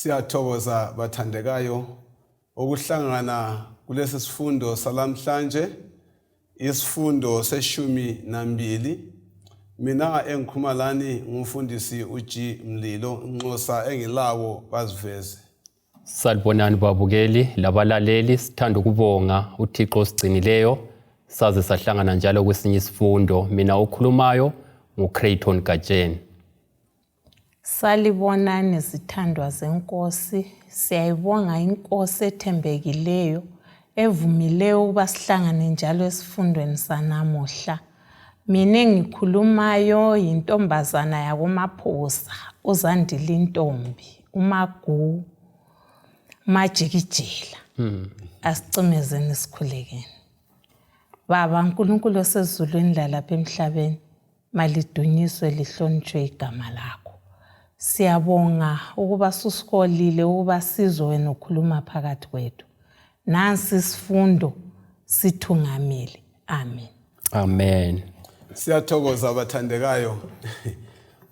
Siyathokoza bathandekayo ukuhlangana kulesi sifundo salamhlanje, isifundo seshumi nambili. Mina engikhuluma lani ngumfundisi uG Mlilo, nxosa engilawo baziveze. Salibonani babukeli labalaleli, sithanda ukubonga uThixo osigcinileyo saze sahlangana njalo kwesinye isifundo. Mina okhulumayo nguCrayton Gatsheni. Salibonani zithandwa zenkosi, siyayibonga inkosi ethembekileyo evumileyo ukuba sihlangane njalo esifundweni sanamuhla. Mina engikhulumayo yintombazana yakoMaphosa, uZandile Intombi, uMagu, Majikijela. Asicimezeni sikhulekeni. Baba Nkulunkulu osezulwini lalapha emhlabeni, malidunyiswe lihlonitshwe igama lakho. Siyabonga ukuba susiholile ukuba sizwe wena ukhuluma phakathi kwethu. Nansi isifundo sithungamile. Amen. Amen. Siyathokoza abathandekayo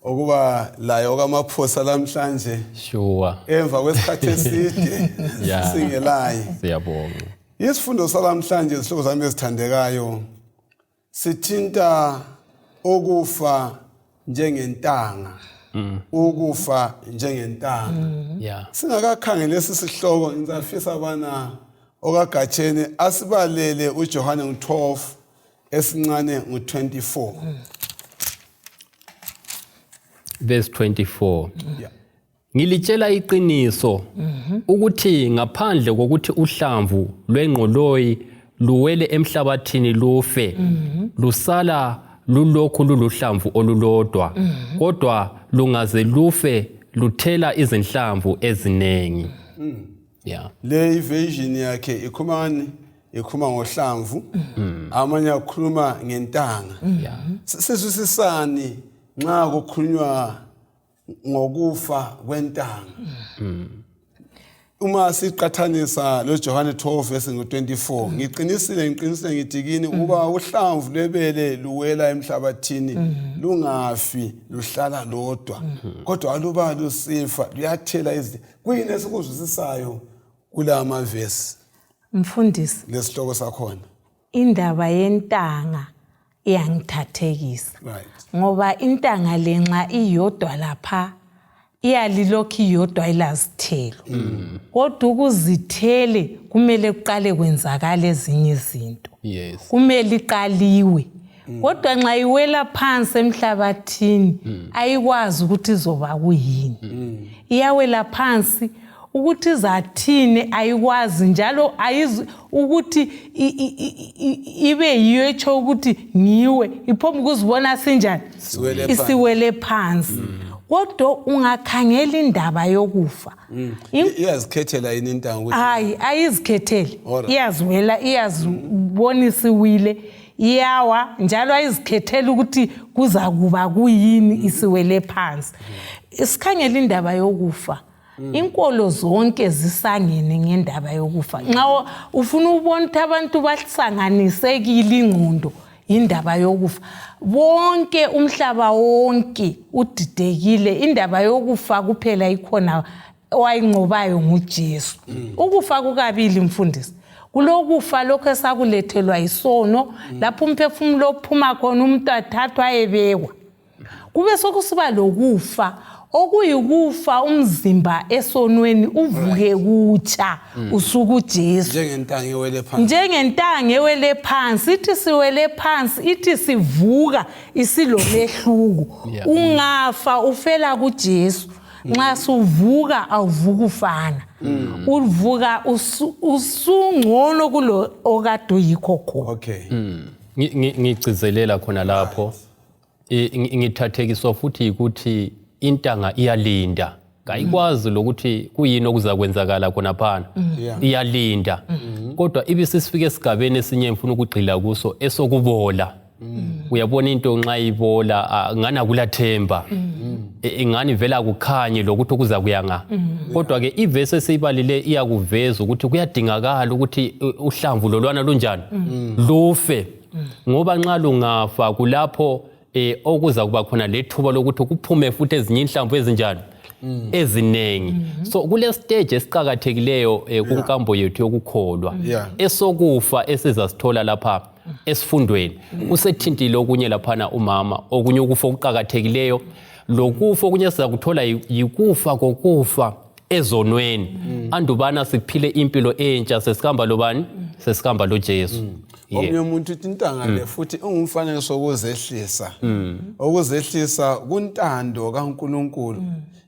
ukuba laye okamaphosa lamhlanje. Sure. Emva kwesikhathi eside singelaye. Siyabonga. Isifundo salamhlanje zihlobo zami ezithandekayo sithinta ukufa njengentanga. Ukufa njengentanga. Singakakhangeli lesi sihloko ngizafisa bana okaGatsheni asibalele uJohane ngu-12 esincane ngu-24. Verse 24. Yeah. Ngilitshela iqiniso ukuthi ngaphandle kokuthi uhlamvu lwengqoloyi luwele emhlabathini lufe, lusala lulokhu luluhlamvu olulodwa, kodwa lungaze lufe luthela izinhlamvu eziningi. Yeah. Le version yakhe ikhuluma ngani? Ikhuluma ngohlamvu. Amanye akhuluma ngentanga. Sizwisisani nxa kukhulunywa ngokufa kwentanga? Uma siqathanisa lo Johane 12 verse 24, ngiqinisile ngiqinisile ngithi kini uba uhlamvu lwebele luwela emhlabathini lungafi luhlala lodwa, kodwa aluba lusifa luyathela izinto. Kuyini esikuzwisisayo kula mavesi? Mfundisi, lesihloko sakhona. Indaba yentanga iyangithathekisa. Ngoba intanga le nxa iyodwa lapha iyalilokhu iyodwa ilazithelo. Kodwa ukuzithele kumele kuqale kwenzakale ezinye izinto. Kumele iqaliwe. Kodwa nxa iwela phansi emhlabathini ayikwazi ukuthi izoba kuyini. Iyawela phansi ukuthi izathini ayikwazi, njalo ayizi ukuthi ibe yiyo etsho ukuthi ngiwe, iphomba ukuzibona sinjani isiwele phansi. Kodwa ungakhangela indaba yokufa, Iyazikhethela yini intanga ukuthi hayi, ayizikhetheli. Iyaziwela, iyazibona isiwile, iyawa njalo ayizikhetheli ukuthi kuzakuba kuyini isiwele phansi. Sikhangela indaba yokufa, inkolo zonke zisangene ngendaba yokufa. Nxa ufuna ukubona ukuthi abantu basanganisekile ingqondo indaba yokufa, bonke umhlaba wonke udidekile. Indaba yokufa kuphela ikhona owayinqobayo nguJesu. Ukufa kukabili mfundisi. Kulokufa lokho esakulethelwa isono, lapho umphefumulo ophuma khona umuntu athathwa ayebekwa. Kube sokusiba lokufa okuyikufa umzimba esonweni uvuke kutsha usuku Jesu. Njengentanga ewele phansi. Njengentanga ewele phansi, ithi siwele phansi, ithi sivuka isilomehluko. Ungafa ufela kuJesu. Nxa suvuka awuvuka ufana. Uvuka usungcono kulo okade uyikho khona. Ngigcizelela khona lapho. Ngithathekiswa futhi ukuthi intanga iyalinda, kayikwazi lokuthi kuyini okuzakwenzakala khonaphana. Iyalinda, kodwa ibisisifika esigabeni esinye ngifuna ukugxila kuso esokubola. Uyabona into nxa ibola ngani akulathemba, ingani vele akukhanye lokuthi kuza kuya nga. Kodwa ke ivesi esiyibalile iyakuveza ukuthi kuyadingakala ukuthi uhlamvu lolwana lunjani lufe, ngoba nxa lungafa kulapho okuza kuba khona lethuba lokuthi kuphume futhi ezinye inhlamvu ezinjani eziningi. So kule stage esiqakathekileyo kunkambo yethu yokukholwa esokufa esizasithola lapha esifundweni. Usethintile okunye laphana umama, okunye ukufa okuqakathekileyo, lokufa okunye sizakuthola yikufa kokufa ezonweni, andubana siphile impilo entsha sesihamba lobani, sesihamba loJesu. Omunye umuntu uthi intanga le futhi ungumfanekiso wokuzehlisa, ukuzehlisa kuntando kaNkulunkulu.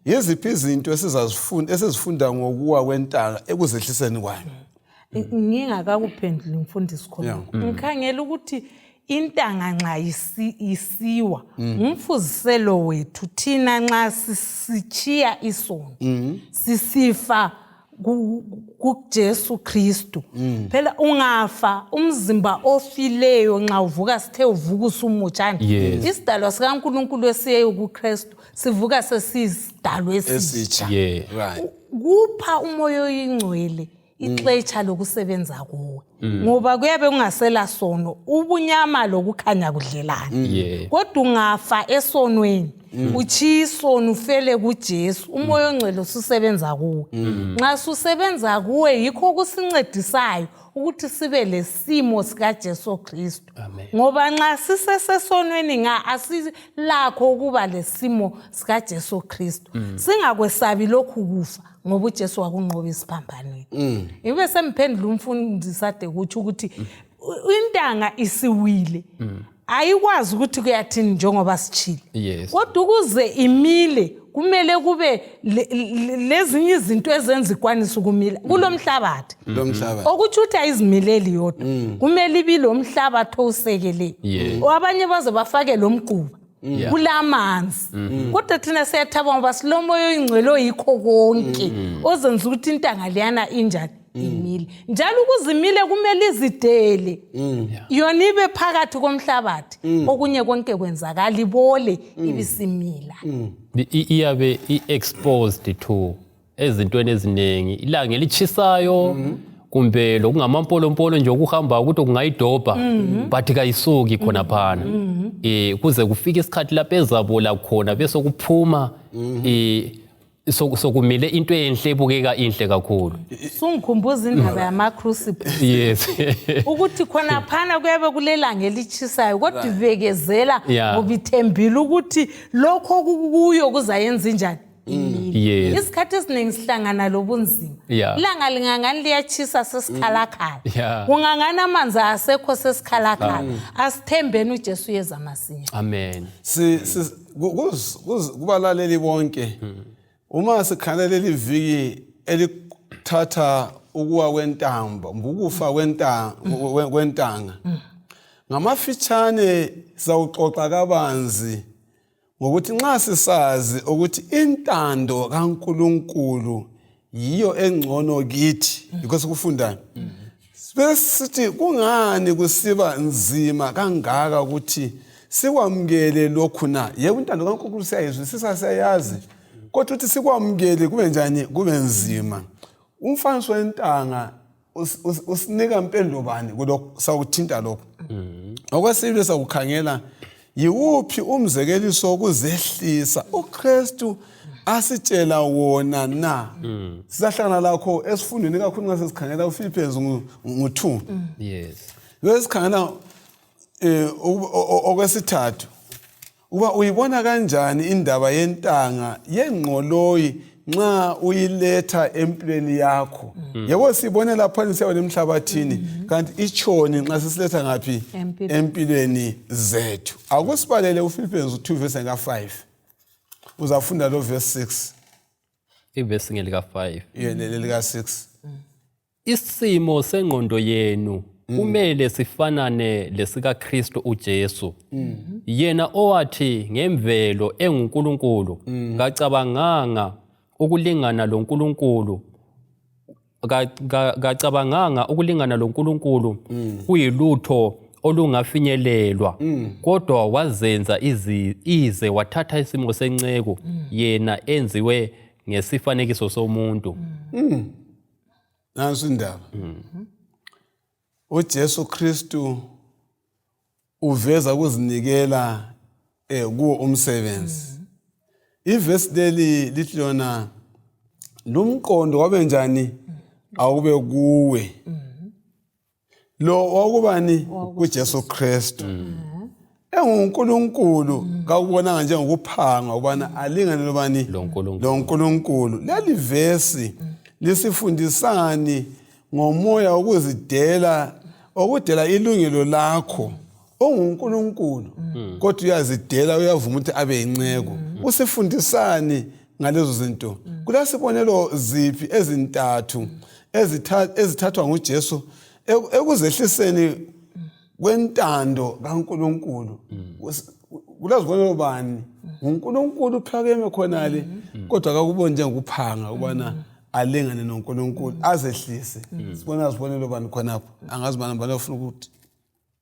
Yiziphi izinto esizazifunda esizifunda ngokuwa kwentanga ekuzehliseni kwayo? Ngingakakuphenduli mfundisi khona, ngikhangela ukuthi intanga nxa isiwa ngumfuziselo wethu thina nxa sisitshiya isono, sisifa kuJesu Kristu. Phela ungafa umzimba ofileyo nxa uvuka, sithe uvuka usumutsha. Isidalwa sikaNkulunkulu esiye kuKristu sivuka sesisidalwa esitsha. Esitsha. Kupha umoya oyingcwele ixetsha lokusebenza kuwe, ngoba kuyabe kungasela sono, ubunyama lokukhanya kudlelana. Kodwa ungafa esonweni, utshiya isono, ufele kuJesu, umoya ongcwele ususebenza kuwe. Nxa susebenza kuwe, yikho okusincedisayo ukuthi sibe lesimo sikaJesu Kristu. Amen. Ngoba nxa sisesesonweni nga asilakho ukuba lesimo sikaJesu Kristu. Singakwesabi lokhu kufa, ngoba uJesu wakunqoba isiphambanweni. Ibe semphendula umfundisi ade kutsho ukuthi intanga isiwile, ayikwazi ukuthi kuyathini njengoba sitshile. Kodwa ukuze imile kumele kube lezinye izinto ezenza ikwanisa ukumila kulo mhlabathi. Lo mhlabathi. Okutsho ukuthi ayizimileli yodwa, kumele ibe lo mhlabathi owusekeleyo. Abanye baze bafake lo mquba kulamanzi, kodwa thina siyathaba ngoba silomoya oyingcwele oyikho konke, ozenza ukuthi intanga leyana injani, imile. Njalo ukuze imile kumele izidele yona, ibe phakathi komhlabathi, okunye konke kwenzakala, ibole ibisimila. Iyabe i-exposed to ezintweni eziningi, ilanga elitshisayo kumbe lokungamampolompolo nje okuhamba ukuthi kungayidobha, but kayisuki khonaphana kuze kufike isikhathi lapho ezabola khona, bese kuphuma sokumile into enhle ebukeka inhle kakhulu. Sungikhumbuza indaba yama-crucible, ukuthi khonaphana kuyabe kulelanga elitshisayo, kodwa ibekezela ngoba ithembile ukuthi lokho okukuyo kuzayenza injani, imile. Isikhathi esiningi sihlangana lobunzima. Ilanga lingangani liyatshisa, sesikhalakhala. Kungangani amanzi asekho, sesikhalakhala. Asithembeni uJesu uyeza masinya. Amen. Si, si, ku- kuz- kuz- kubalaleli bonke, uma sikhangela leli viki elithatha ukuwa kwentambo, ukufa kwentanga, ngamafitshane sizawuxoxa kabanzi ngokuthi nxa sisazi ukuthi intando kaNkulunkulu yiyo engcono kithi, yikho sikufundayo, bese sithi kungani kusiba nzima kangaka ukuthi sikwamukele lokhu na? Yebo, intando kaNkulunkulu siyayizwisisa, siyayazi, kodwa ukuthi sikwamukele kube njani, kube nzima. Umfanekiso wentanga usinika mpendulo bani kulokhu? Sawuthinta lokhu. Okwesibili sakukhangela yiwuphi umzekeliso wokuzehlisa uKristu asitshela wona na? Sizahlangana lakho esifundweni kakhulu nxa sesikhangela uPhilippians ngu-2. Bese sikhangela okwesithathu uba uyibona kanjani indaba yentanga yengqoloyi nxa uyiletha empilweni yakho. Yebo, sibone lapha siyabona emhlabathini, kanti itshoni nxa sisiletha ngaphi? Empilweni. Empilweni zethu. Akusibalele uPhilippians 2 verse ka-5, uzafunda lo verse 6. Ivesi ngelika-5. Yena lelika-6. Isimo sengqondo yenu kumele sifanane lesikaKristu uJesu, yena owathi ngemvelo enguNkulunkulu kacabanganga ukulingana loNkulunkulu kacabanganga ukulingana loNkulunkulu kuyilutho olungafinyelelwa, kodwa wazenza ize, wathatha isimo senceku, yena enziwe ngesifanekiso somuntu. Nansi indaba, uJesu Kristu uveza ukuzinikela kuwo umsebenzi. Ivesi leli lithi lona lumqondo wabe njani awube kuwe. Lo wakubani kuJesu Kristu. EnguNkulunkulu kawubonanga njengokuphanga ukubana alingane lobani loNkulunkulu. Leli vesi lisifundisani ngomoya wokuzidela okudela ilungelo lakho unguNkulunkulu mm. kodwa uyazidela uyavuma ukuthi abe yinceku mm. usifundisani ngalezo zinto mm. kulasibonelo ziphi ezintathu ezithathwa nguJesu ekuzehliseni kwentando kaNkulunkulu kulazibonelo bani nguNkulunkulu uphakeme khonale kodwa akakuboni njengokuphanga ukubana alingane noNkulunkulu azehlise sibona zibonelo bani khonapho angazi bani bani ofuna ukuthi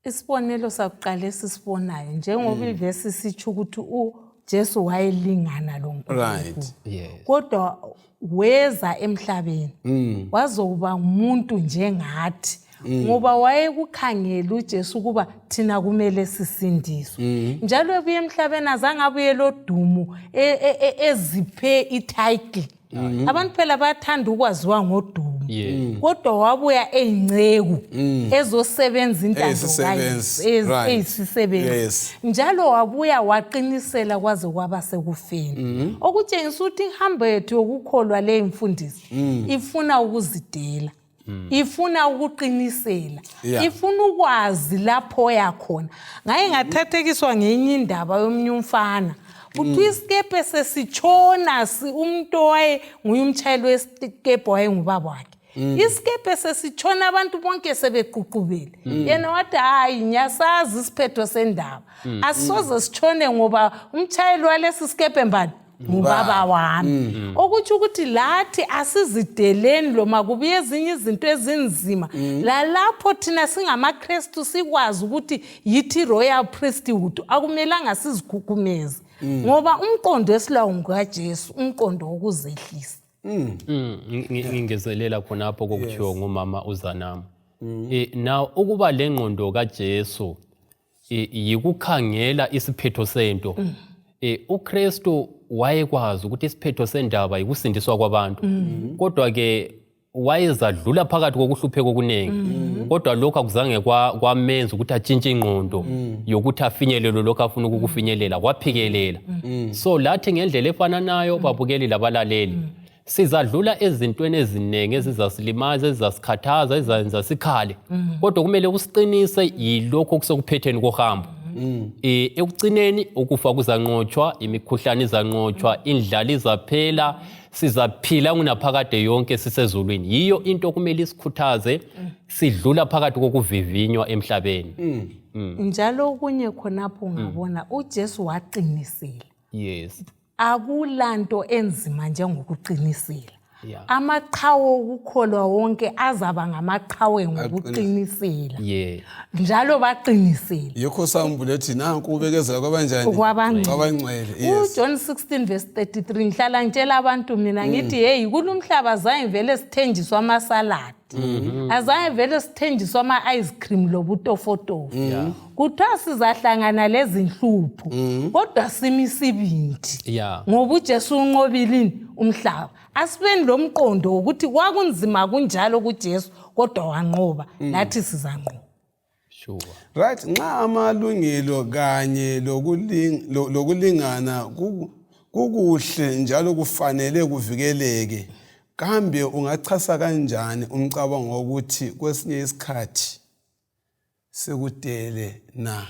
Isibonelo sakuqala esisibonayo njengoba mm. ivesi sitsho ukuthi uJesu wayelingana loNkulunkulu. Right. Yes. Kodwa weza emhlabeni mm. wazokuba umuntu njengathi mm. ngoba wayekukhangela uJesu ukuba thina kumele sisindiswe mm. njalo ebuye emhlabeni azange abuye lodumo e, e, e, eziphe ititle Mm. Abantu phela bayathanda ukwaziwa ngodumo. Yeah. Mm. Kodwa wabuya eyinceku mm. ezosebenza intando kayise eyisisebenzi. Njalo wabuya waqinisela kwaze kwaba sekufeni. Mm. Okutshengisa ukuthi inhambo yethu yokukholwa le imfundiso mm. ifuna ukuzidela. Mm. Ifuna ukuqinisela. Yeah. Ifuna ukwazi lapho yakhona. Ngaye ngathathekiswa ngenye indaba yomunye umfana. Kuthiwa mm. isikepe sesitshona umuntu owaye nguye umtshayeli wesikepe wayengubaba wakhe. Mm. Isikepe sesitshona abantu bonke sebeququbele. Mm. Yena wathi hayi ngiyasazi isiphetho sendaba. Mm. Asisoze sitshone ngoba umtshayeli walesi sikepe mbani? ngubaba wami mm. okutsho ukuthi lathi asizideleni loma kubuye ezinye izinto ezinzima mm. lalapho thina singamaKristu sikwazi ukuthi yithi royal priesthood akumelanga sizikhukhumeze mm. ngoba umqondo esilawo ngukaJesu umqondo wokuzehlisa ngingezelela khonapho kokutshiwo ngumama uZanam now ukuba lengqondo kaJesu yikukhangela isiphetho sento mm. uKristu wayekwazi ukuthi isiphetho sendaba yikusindiswa kwabantu mm. kodwa ke wayezadlula phakathi kokuhlupheka okuningi mm. kodwa lokhu akuzange kwamenza ukuthi atshintshe ingqondo yokuthi afinyelele lokhu afuna ukukufinyelela kwaphikelela so lathi ngendlela efananayo babukeli labalaleli Sizadlula ezintweni eziningi ezizasilimaza, ezizasikhathaza, ezizayenza sikhale. Mm. Kodwa kumele kusiqinise yilokho okusekuphetheni kohambo. Mm. Eh ekucineni ukufa kuzanqotshwa, imikhuhlane izanqotshwa, indlala izaphela, sizaphila ngunaphakade yonke sisezulwini. Yiyo into okumele isikhuthaze sidlula phakathi kokuvivinywa emhlabeni. Mm. Njalo okunye khonapho ungabona uJesu waqinisela. Yes. Akulanto enzima njengokuqinisela. Yeah. Amaqhawe okukholwa wonke azaba ngamaqhawe ngokuqinisela. Yeah. Njalo baqinisela. Yikho sambulo ethi nanku ubekezela kwabanjani? Kwabangcwele. Kwabangcwele. Yes. UJohn 16 verse 33 ngihlala ngitshela abantu mina ngithi hey kulumhlaba zange vele sithenjiswa amasalad. Mm-hmm. Azange vele sithenjiswa ama-ice cream lobutofotofo. Yeah. Kuthiwa sizahlangana lezinhlupho mm. kodwa simi isibindi yeah. ngoba uJesu unqobile umhlaba. Asibeni lo mqondo wokuthi kwakunzima kunjalo kuJesu kodwa wanqoba mm. nathi sizanqoba. Sure. Right, nxa amalungelo kanye lokulingana kukuhle njalo kufanele kuvikeleke kambe ungachasa kanjani umcabango wokuthi kwesinye isikhathi sikudele na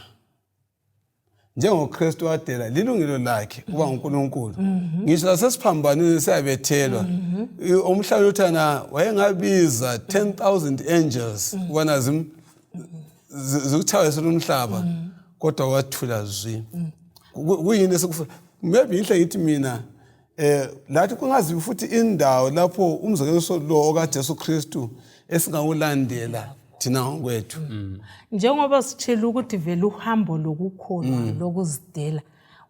njengoKristu wadela lilungelo lakhe kuba nguNkulunkulu mhm. ngisho lasesiphambanweni siyabethelwa mhm. umhlaba uthana wayengabiza 10000 angels mhm. ukubana zikuthawese lomhlaba kodwa wathula zwi kuyini esikufa maybe inhle ngithi mina Eh lathi kungazibi futhi indawo lapho umzekeliso lo okaJesu Kristu esingawulandela thina ngokwethu. Mm. Njengoba sitshela ukuthi vele uhambo lokukholwa mm. lokuzidela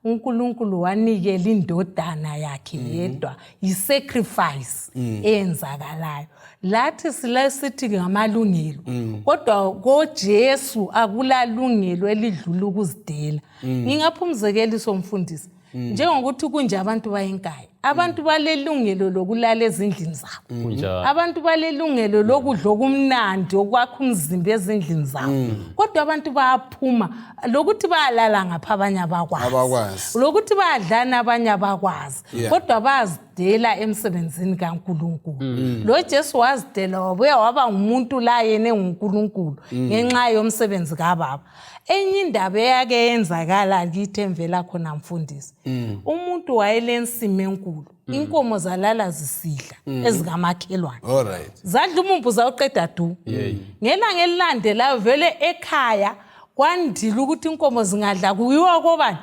uNkulunkulu wanikela indodana yakhe mm. yedwa yi-sacrifice mm. eyenzakalayo lathi sila sithi ngamalungelo mm. kodwa koJesu akulalungelo elidlula ukuzidela mm. ngingapha umzekeliso mfundisi mm. Njengokuthi kunje abantu bayenkaya, abantu balelungelo lokulala ezindlini zabo. Kunjalo. Abantu balelungelo lokudla okumnandi okwakha umzimba ezindlini zabo. Kodwa abantu bayaphuma lokuthi bayalala ngapha abanye abakwazi. Abakwazi. Lokuthi bayadlana abanye abakwazi. Kodwa bayazidela emsebenzini kaNkulunkulu. Lo Jesu wazidela wabuya waba ngumuntu la yena enguNkulunkulu ngenxa yomsebenzi kaBaba. Enye indaba eyake yenzakala kithi emvela khona mfundisi. Umuntu wayelensimi enkulu. Inkomo zalala zisidla ezikamakhelwane. All right. Zadla umumbu zawuqeda du. Ngelanga elilandelayo vele ekhaya kwandile ukuthi inkomo zingadla kuyiwa kobani?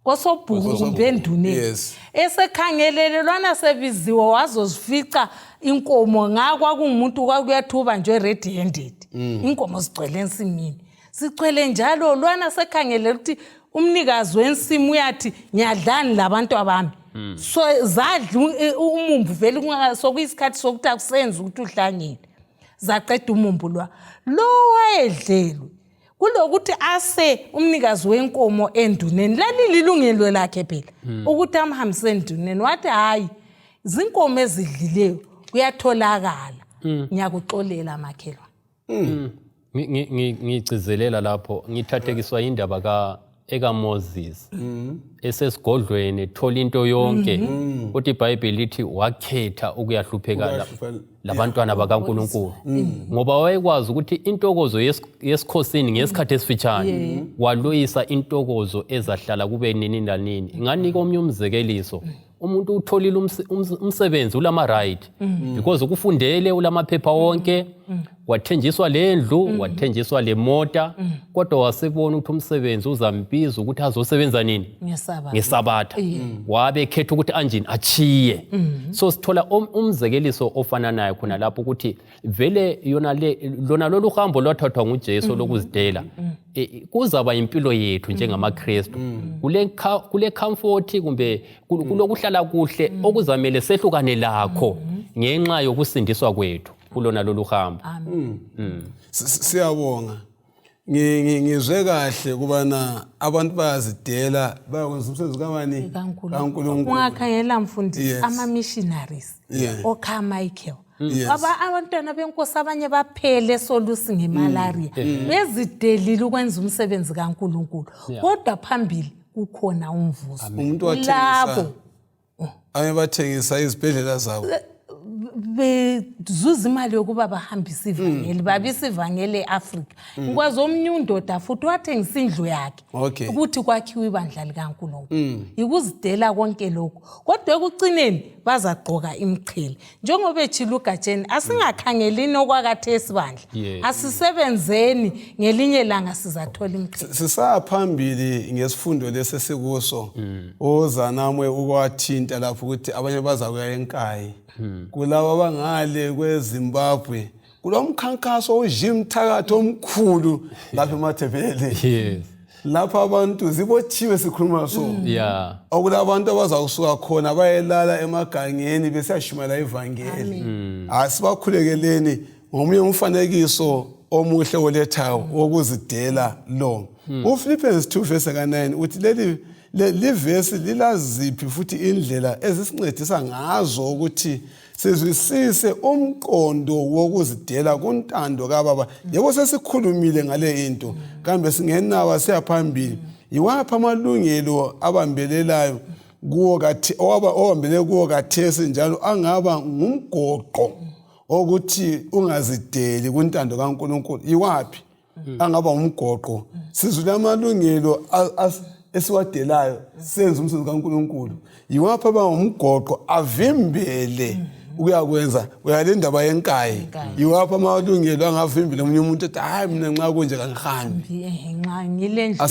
Kosobhuku kumbe enduneni. Esekhangelele lwana sebiziwe wazozifica inkomo nga kwakungumuntu kwakuyathuba nje red handed. Inkomo zigcwele ensimini. Sigcwele njalo lwana sekhangelele ukuthi umnikazi wensimu uyathi ngiyadlani labantu abami. So zadla umumbu vele sokuyisikhathi sokuthi akusenzi ukuthi uhlangene. Zaqeda umumbu lwa. Lo wayedlelwe kulokuthi ase umnikazi wenkomo enduneni, lalililungelo lakhe phela ukuthi amhambise enduneni. Wathi hayi, zinkomo ezidlileyo kuyatholakala, ngiyakuxolela makhelwane. Ngigcizelela lapho, ngithathekiswa indaba ka ekaMoses esesigodlweni ethola into yonke, kodwa iBhayibheli lithi wakhetha ukuyahlupheka labantwana bakaNkulunkulu, ngoba wayekwazi ukuthi intokozo yesikhosini ngesikhathi esifitshane, waluyisa intokozo ezahlala kube nini nanini. Nganika omnye umzekeliso, umuntu utholile umsebenzi, ulama right because ukufundele, ulamaphepha wonke, wathenjiswa lendlu, wathenjiswa le mota, kodwa wasebona ukuthi umsebenzi uzambiza ukuthi azosebenza nini? Ngesabatha. Wabe ekhetha ukuthi anjini achiye. So sithola umzekeliso ofananayo khona lapho ukuthi vele yona le lona lolu hambo lwathathwa nguJesu lokuzidela, kuzaba impilo yethu njengamaKristu kule comfort kumbe kulokuhlala kuhle okuzamele sehlukane lakho ngenxa yokusindiswa kwethu kulona lolu hambo. Amen. Siyabonga. Ngizwe kahle kubana abantu bayazidela bayakwenza umsebenzi kabani? KaNkulunkulu. Ungakhangela mfundisi, ama-missionaries oCarmichael, abantwana benkosi abanye baphele solusi ngemalaria, bezidelile ukwenza umsebenzi kaNkulunkulu, kodwa phambili kukhona umvuzo. Umuntu wathengisa, abanye bathengisa izibhedlela zabo, bezuza imali yokuba bahambise ivangeli, babise ivangeli e-Afrika. Ngikwazi omnye undoda futhi wathengisa indlu yakhe ukuthi kwakhiwe ibandla likaNkulunkulu. Yikuzidela konke lokhu, kodwa ekucineni bazagqoka imiqhele njengoba etshilo uGatsheni. Asingakhangelini okwakathesi bandla, asisebenzeni, ngelinye langa sizathola imiqhele. Sisaya phambili ngesifundo lesi esikuso, ozanamwe ukwathinta lapho ukuthi abanye bazakuya eNkayi, kulabo abangale kweZimbabwe kulomkhankaso ojimthakathi omkhulu lapha eMathebeleni. Lapho abantu zibotshiwe sikhuluma so, okulabantu abazakusuka khona bayelala emagangeni besiyashumayela ivangeli. Asibakhulekeleni ngomunye umfanekiso omuhle olethayo wokuzidela lo. UPhilippians 2 verse ka-9 uthi leli livesi lilaziphi futhi indlela ezisincedisa ngazo ukuthi sizwisise umqondo wokuzidela kuntando kaBaba? Yebo, sesikhulumile ngale into, kambe singenawa siyaphambili. Yiwaphi amalungelo abambelelayo kuwo owambelele kuwo kathesi njalo angaba ngumgoqo okuthi ungazideli kuntando kaNkulunkulu? Yiwaphi angaba umgoqo? Sizule amalungelo esiwadelayo senze umsebenzi kaNkulunkulu. Yiwaphi aba ngumgoqo avimbele ukuyakwenza uyale ndaba yenkayi? Yiwaphi amalungelo angavimbela omunye umuntu ethi hayi, mina nxa kunje kangihambi? Nxa ngilendlu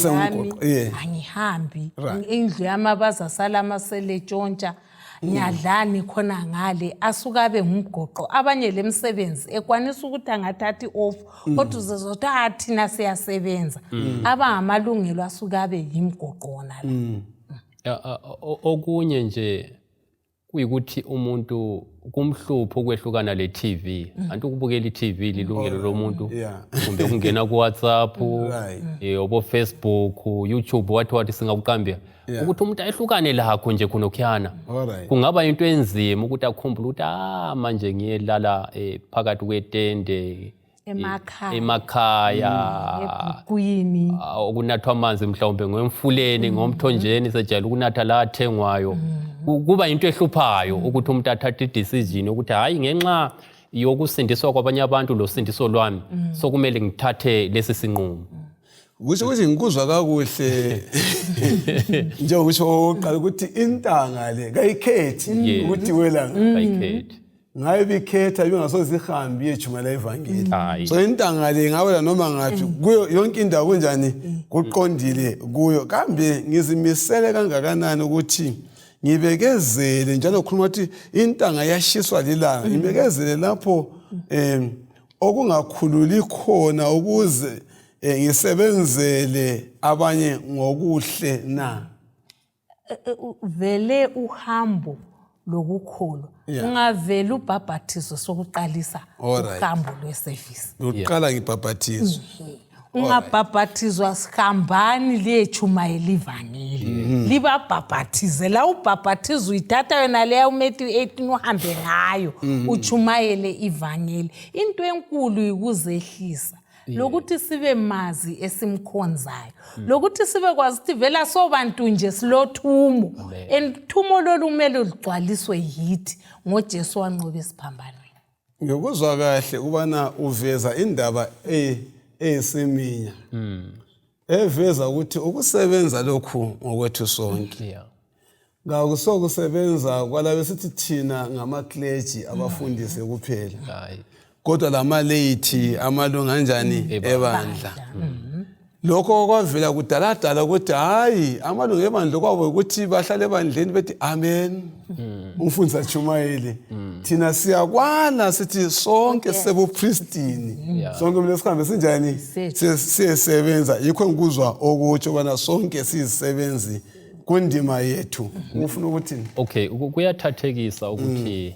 yami angihambi, indlu yami abazasala amasele tshontsha, ngiyadlani khona ngale. Asuka abe ngumgoqo abanye lemsebenzi ekwanisa ukuthi angathatha i-off, kodwa uzezothi ah, thina siyasebenza. Abangamalungelo asuka abe yimgoqo wona la. Okunye nje Kuyikuthi umuntu kumhlupho ukwehlukana le TV, anti ukubukela i-TV lilungelo lomuntu, kumbe ukungena ku-WhatsApp, obo Facebook, YouTube, wathi wathi singakuqambia ukuthi umuntu ayehlukane lakho nje khonokhuyana. Kungaba into enzima ukuthi akhumbule ukuthi manje ngiyelala phakathi kwetende emakhaya, emakhaya ebhukwini, okunathwa amanzi mhlawumbe ngomfuleni, ngomthonjeni, sejayele ukunatha la athengwayo. Kuba into ehluphayo ukuthi umuntu athathe i-decision ukuthi hayi, ngenxa yokusindiswa kwabanye abantu losindiso lwami, sokumele ngithathe lesi sinqumo. Kusho ukuthi ngikuzwa kakuhle njengokusho okokuqala ukuthi intanga le kayikhethi ukuthi wela kayikhethi. Ngabe ibikhetha ibingasoze ihambe iyetshumayela ivangeli. Hayi. So intanga le ingawela noma ngaphi, kuyo yonke indawo kunjani, kuqondile kuyo. Kambe ngizimisele kangakanani ukuthi ngibekezele, njalo khuluma ukuthi intanga iyashiswa lilanga, ngibekezele lapho okungakhululi khona ukuze ngisebenzele abanye ngokuhle na? Vele uhambo lokukholwa, ungavele ubhabhathizo sokuqalisa uhambo lweservice. Lokuqala ngibhabhathizwe. Ungabhabhathizwa, sihambani liyechumayela ivangeli, libabhabhathize. La ubhabhathizo uyithatha yona leya uMatthew 18 uhambe ngayo, uchumayele ivangeli. Into enkulu yikuzehlisa, lokuthi sibe mazi esimkhonzayo, lokuthi sibe kwazi ukuthi vele sobantu nje silothumo, and thumo lolu kumele lugcwaliswe yithi ngoJesu wanqoba esiphambanweni. Ngikuzwa kahle ubana uveza indaba eyisiminya eveza ukuthi ukusebenza lokhu ngokwethu sonke. Kakusokusebenza kwalabe sithi thina ngama-clergy, abafundisi kuphela, kodwa lama-laity, amalunga anjani ebandla. Lokho kwavela kudaladala ukuthi hayi, amalunga ebandla kwabo ukuthi bahlale ebandleni bethi amen, umfundisi atshumayele. Thina siyakwala, sithi sonke sisebupristini, sonke kumele sihambe sinjani, siyesebenza. Yikho ngikuzwa okutsho ubana sonke siyizisebenzi kundima yethu. Ufuna ukuthini? Okay, kuyathathekisa ukuthi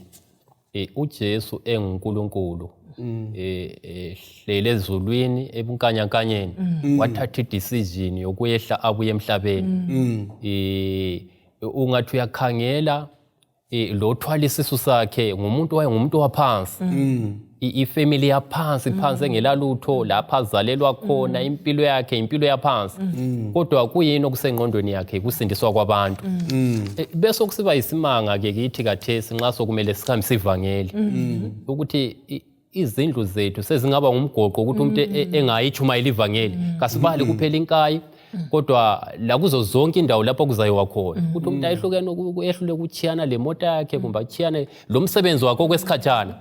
uJesu enguNkulunkulu, hlele ezulwini ebunkanyankanyeni, wathatha i-decision yokwehla abuye emhlabeni. Ungathi uyakhangela, lo thwala isisu sakhe ngumuntu wayengumuntu waphansi, ifamily yaphansi phansi engelalutho, lapha azalelwa khona, impilo yakhe impilo yaphansi, kodwa kuyini okusengqondweni yakhe? Kusindiswa kwabantu. Bese kusiba isimanga ke kithi kathesi nxa sokumele sihambise ivangeli ukuthi izindlu zethu sezingaba ngumgoqo ukuthi umuntu engayichumayela ivangeli. Kasibali kuphela inkayi, kodwa la kuzo zonke indawo lapho kuzayiwa khona, ukuthi umuntu ayehlukene, ehlule ukuchiyana le mota yakhe kumbe achiyane lo msebenzi wakhe okwesikhatshana.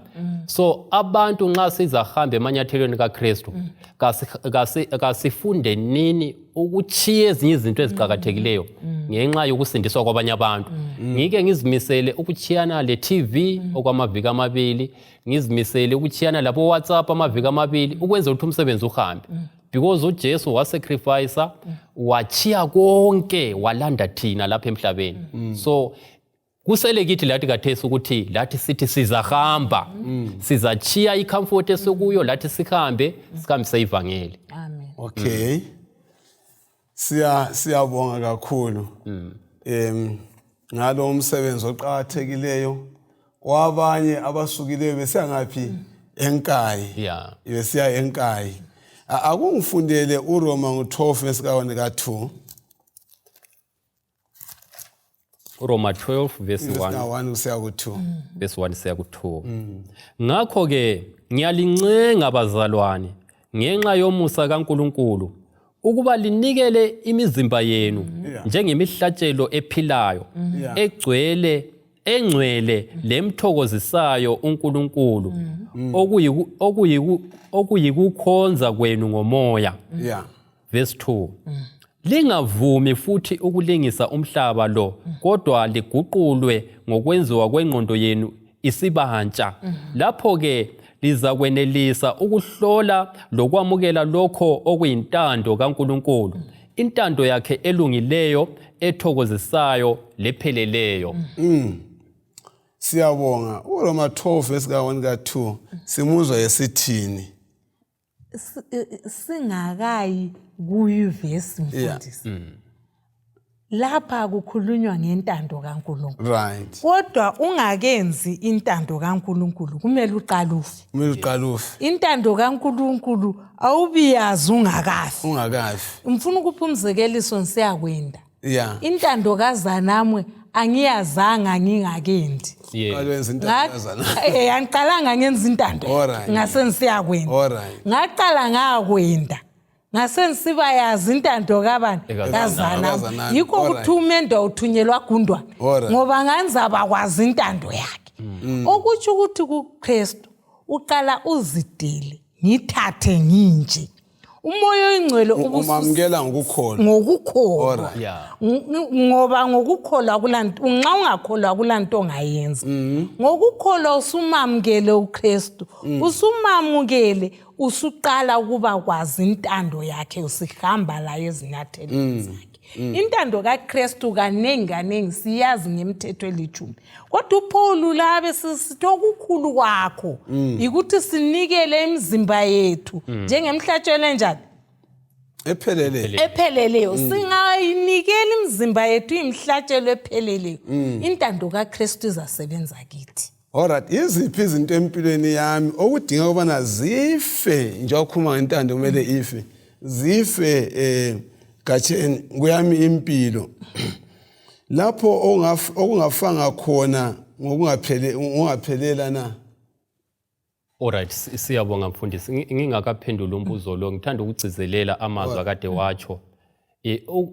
So abantu nxa sizahamba emanyathelweni kaKristu, kasifunde nini ukuchiya ezinye izinto eziqakathekileyo ngenxa yokusindiswa kwabanye abantu. Ngike ngizimisele ukuchiyana le TV okwamaviki 2, ngizimisele ukuchiyana labo WhatsApp amaviki 2, ukwenzela ukuthi umsebenzi uhambe, because uJesu wasacrifice, wachiya konke, walanda thina lapha emhlabeni. So kusele kithi lathi kathesi ukuthi lathi sithi sizahamba, sizachiya icomfort esikuyo, lathi sihambe, sihambise ivangeli. Amen. Okay, siyabonga kakhulu ngalo umsebenzi oqakathekileyo wabanye abasukileyo besiya ngaphi, eNkayi, besiya eNkayi. Akungifundele uRoma ngu-12 verse ka-1 ka-2. Roma 12 verse 1. Ka-1 kusiya ku-2. Verse 1 siya ku-2. Ngakho ke ngiyalincenga bazalwane ngenxa yomusa kaNkuluNkulu ukuba linikele imizimba yenu njengemihlatshelo ephilayo, egcwele, engcwele lemthokozisayo uNkulunkulu, okuyikukhonza kwenu ngomoya. Verse 2. Lingavumi futhi ukulingisa umhlaba lo, kodwa liguqulwe ngokwenziwa kwengqondo yenu isibantsha. Lapho ke lizakwenelisa ukuhlola lokwamukela lokho okuyintando kaNkulunkulu, intando yakhe elungileyo, ethokozisayo lepheleleyo. Siyabonga. URoma 12 verse ka-1 ka-2 simuzwa esithini. Singakayi kuyivesi mfundisi. Lapha kukhulunywa ngentando kaNkulunkulu. Right. Kodwa ungakenzi intando kaNkulunkulu kumele uqale ufe. Kumele uqale ufe. Intando kaNkulunkulu awubiyazi ungakafi. Ungakafi. Ngifuna ukupha umzekeliso ngiseyakwenda. Yeah. Intando kaZanamwe angiyazanga ngingakendi. Qale wenza intando kaZanamwe. Angiqalanga ngenza intando. Alright. Ngase ngisiyakwenda. Alright. Ngaqala ngakwenda. Ngase ngisiba yazi intando kabani? Ekazanami. Kazanami. Yikho Alright. ukuthi umendo awuthunyelwa gundwane. Alright. Ngoba nganzaba kwazi intando yakhe. Okutsho ukuthi kuKristu uqala uzidele, ngithathe nginje. Umoya oyingcwele Umamukela ngokukholwa. Ngokukholwa. Alright. Ngoba ngokukholwa kulanto, nxa ungakholwa kulanto ongayenza. Ngokukholwa usumamukele uKristu. Usumamukele usuqala ukuba kwazi intando yakhe, usihamba laye ezinyathelweni zakhe. Intando kaKristu kaningi kaningi siyazi ngemithetho elithumi. Kodwa uPaul labe sisithi okukhulu kwakho ukuthi sinikele imizimba yethu njengemhlatshelo enjani? Ephelele. Epheleleyo. Singayinikeli imizimba yethu imhlatshelo epheleleyo. Intando kaKristu izasebenza kithi. Alright, iziphi izinto empilweni yami okudinga ukubana zife, njengoba ukhuluma ngentando kumele ife, zife gatsheni kuyami impilo. Lapho okungafanga khona ngokungaphelela na? Alright, siyabonga mfundisi. Ngingakaphenduli umbuzo lo, ngithanda ukugcizelela amazwi akade watsho.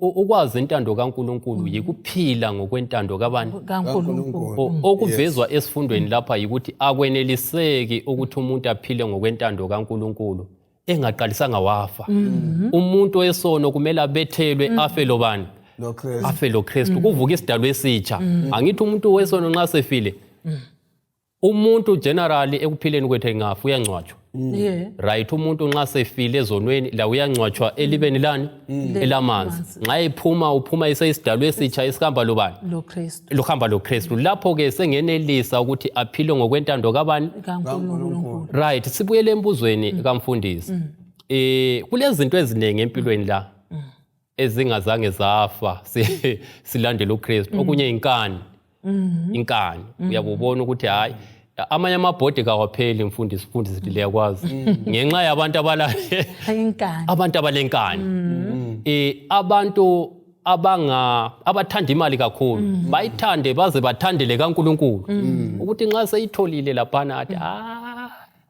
Ukwazi intando kaNkulunkulu yikuphila ngokwentando kabani? KaNkulunkulu. Okuvezwa esifundweni lapha yikuthi akweneliseki ukuthi umuntu aphile ngokwentando kaNkulunkulu engaqalisanga wafa. Umuntu wesono kumele abethelwe afe lobani? LoKristu. Afe loKristu. Kuvuka isidalwa esitsha. Angithi umuntu wesono nxa sefile, umuntu generally ekuphileni kwethu engafa uyangcwatshwa. Right, umuntu nxa sefile ezonweni la uyangcwatshwa elibeni lani? Elamanzi. Nxa ephuma uphuma eseyisidalwa esitsha esihamba lobani? LoKristu. Luhamba loKristu. Lapho ke sengenelisa ukuthi aphile ngokwentando kabani? KaNkulunkulu. Right, sibuyele embuzweni kamfundisi. Kulezinto eziningi empilweni la ezingazange zafa silandele uKristu. Okunye inkani. Inkani. Uyabubona ukuthi hayi amanye amabhodi kawapheli mfundisi, mfundisi liyakwazi. Ngenxa yabantu inkani. Abantu abalenkani. Abantu abathanda imali kakhulu, bayithande baze bathandele kaNkulunkulu. Ukuthi nxa seyitholile laphana athi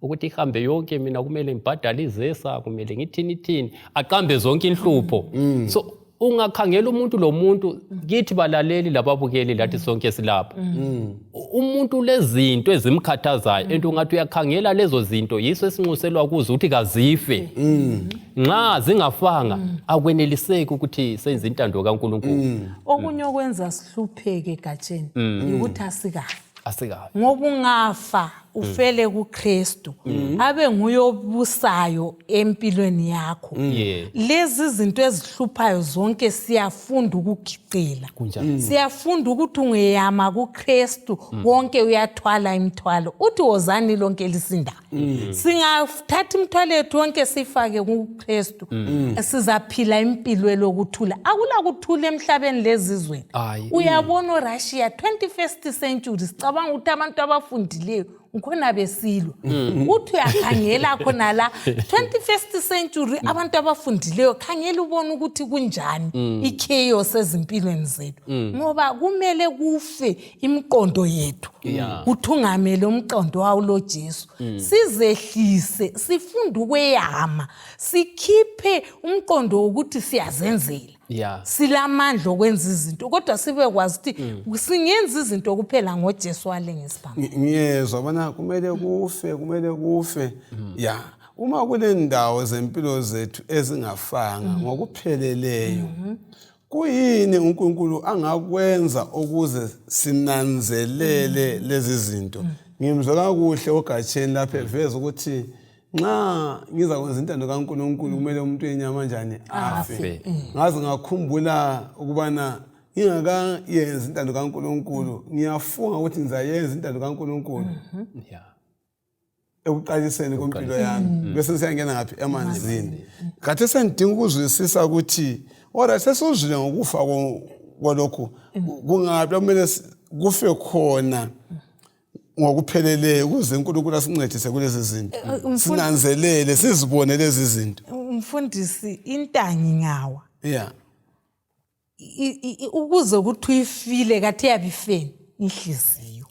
ukuthi ihambe yonke mina kumele ngibhadale izesa, kumele ngithini thini, aqambe zonke inhlupho. So ungakhangela umuntu lomuntu kithi balaleli lababukeli lathi sonke silapha. Umuntu lezinto ezimkhathazayo, ento ungathi uyakhangela lezo zinto yiso esinxuselwa kuzo ukuthi kazife. Nxa zingafanga akweneliseki ukuthi senze intando kaNkulunkulu. Okunye okwenza sihlupheke egatsheni ukuthi asikafi. Asikafi. Ngoba ungafa ufele kuKristu, abe nguye obusayo empilweni yakho. Lezi zinto ezihluphayo zonke siyafunda ukugicela. Siyafunda ukuthi ungeyama kuKristu wonke uyathwala imithwalo. Uthi wozani lonke lisindayo. Singathatha imithwalo yethu yonke sifake kuKristu, sizaphila impilo elokuthula. Akula kuthula emhlabeni lezizweni. Uyabona uRussia 21st century, sicabanga ukuthi abantu abafundileyo ngikhona besilwa. Uthi uyakhangela khona la 21st century abantu abafundileyo, khangela ubone ukuthi kunjani ichaos ezimpilweni zethu. Ngoba kumele kufe imiqondo yethu. Kuthungamele umqondo wawo lo Jesu. Sizehlise, sifunde ukweyama, sikhiphe umqondo wokuthi siyazenzela. Silamandla okwenza izinto, kodwa sibe kwazi ukuthi singenza izinto kuphela ngoJesu walengesibamba. Ngiyezwa bona kumele kufe, kumele kufe. Uma kulendawo zempilo zethu ezingafanga ngokupheleleyo, kuyini uNkulunkulu angakwenza ukuze sinanzelele lezi zinto? Ngimzwa kakuhle ogatsheni lapha eveza ukuthi nxa ngizakwenza intando kaNkulunkulu kumele umuntu enyama njani afe. Afe. Ngaze ngakhumbula ukubana Ngingakayenzi intando kaNkulunkulu, ngiyafunga ukuthi ngizayenza intando kaNkulunkulu. Ekuqaliseni kwempilo yami, bese siyangena ngaphi? Emanzini. Khathi sengidinga ukuzwisisa ukuthi ora sesuzwile ngokufa kwalokhu, kungabi kumele kufe khona ngokupheleleyo ukuze uNkulunkulu asincedise kulezi zinto, sinanzelele, sizibone lezi zinto. Umfundisi, intangi ngawa ukuze ukuthi uyifile kathi yabe ifeni inhliziyo.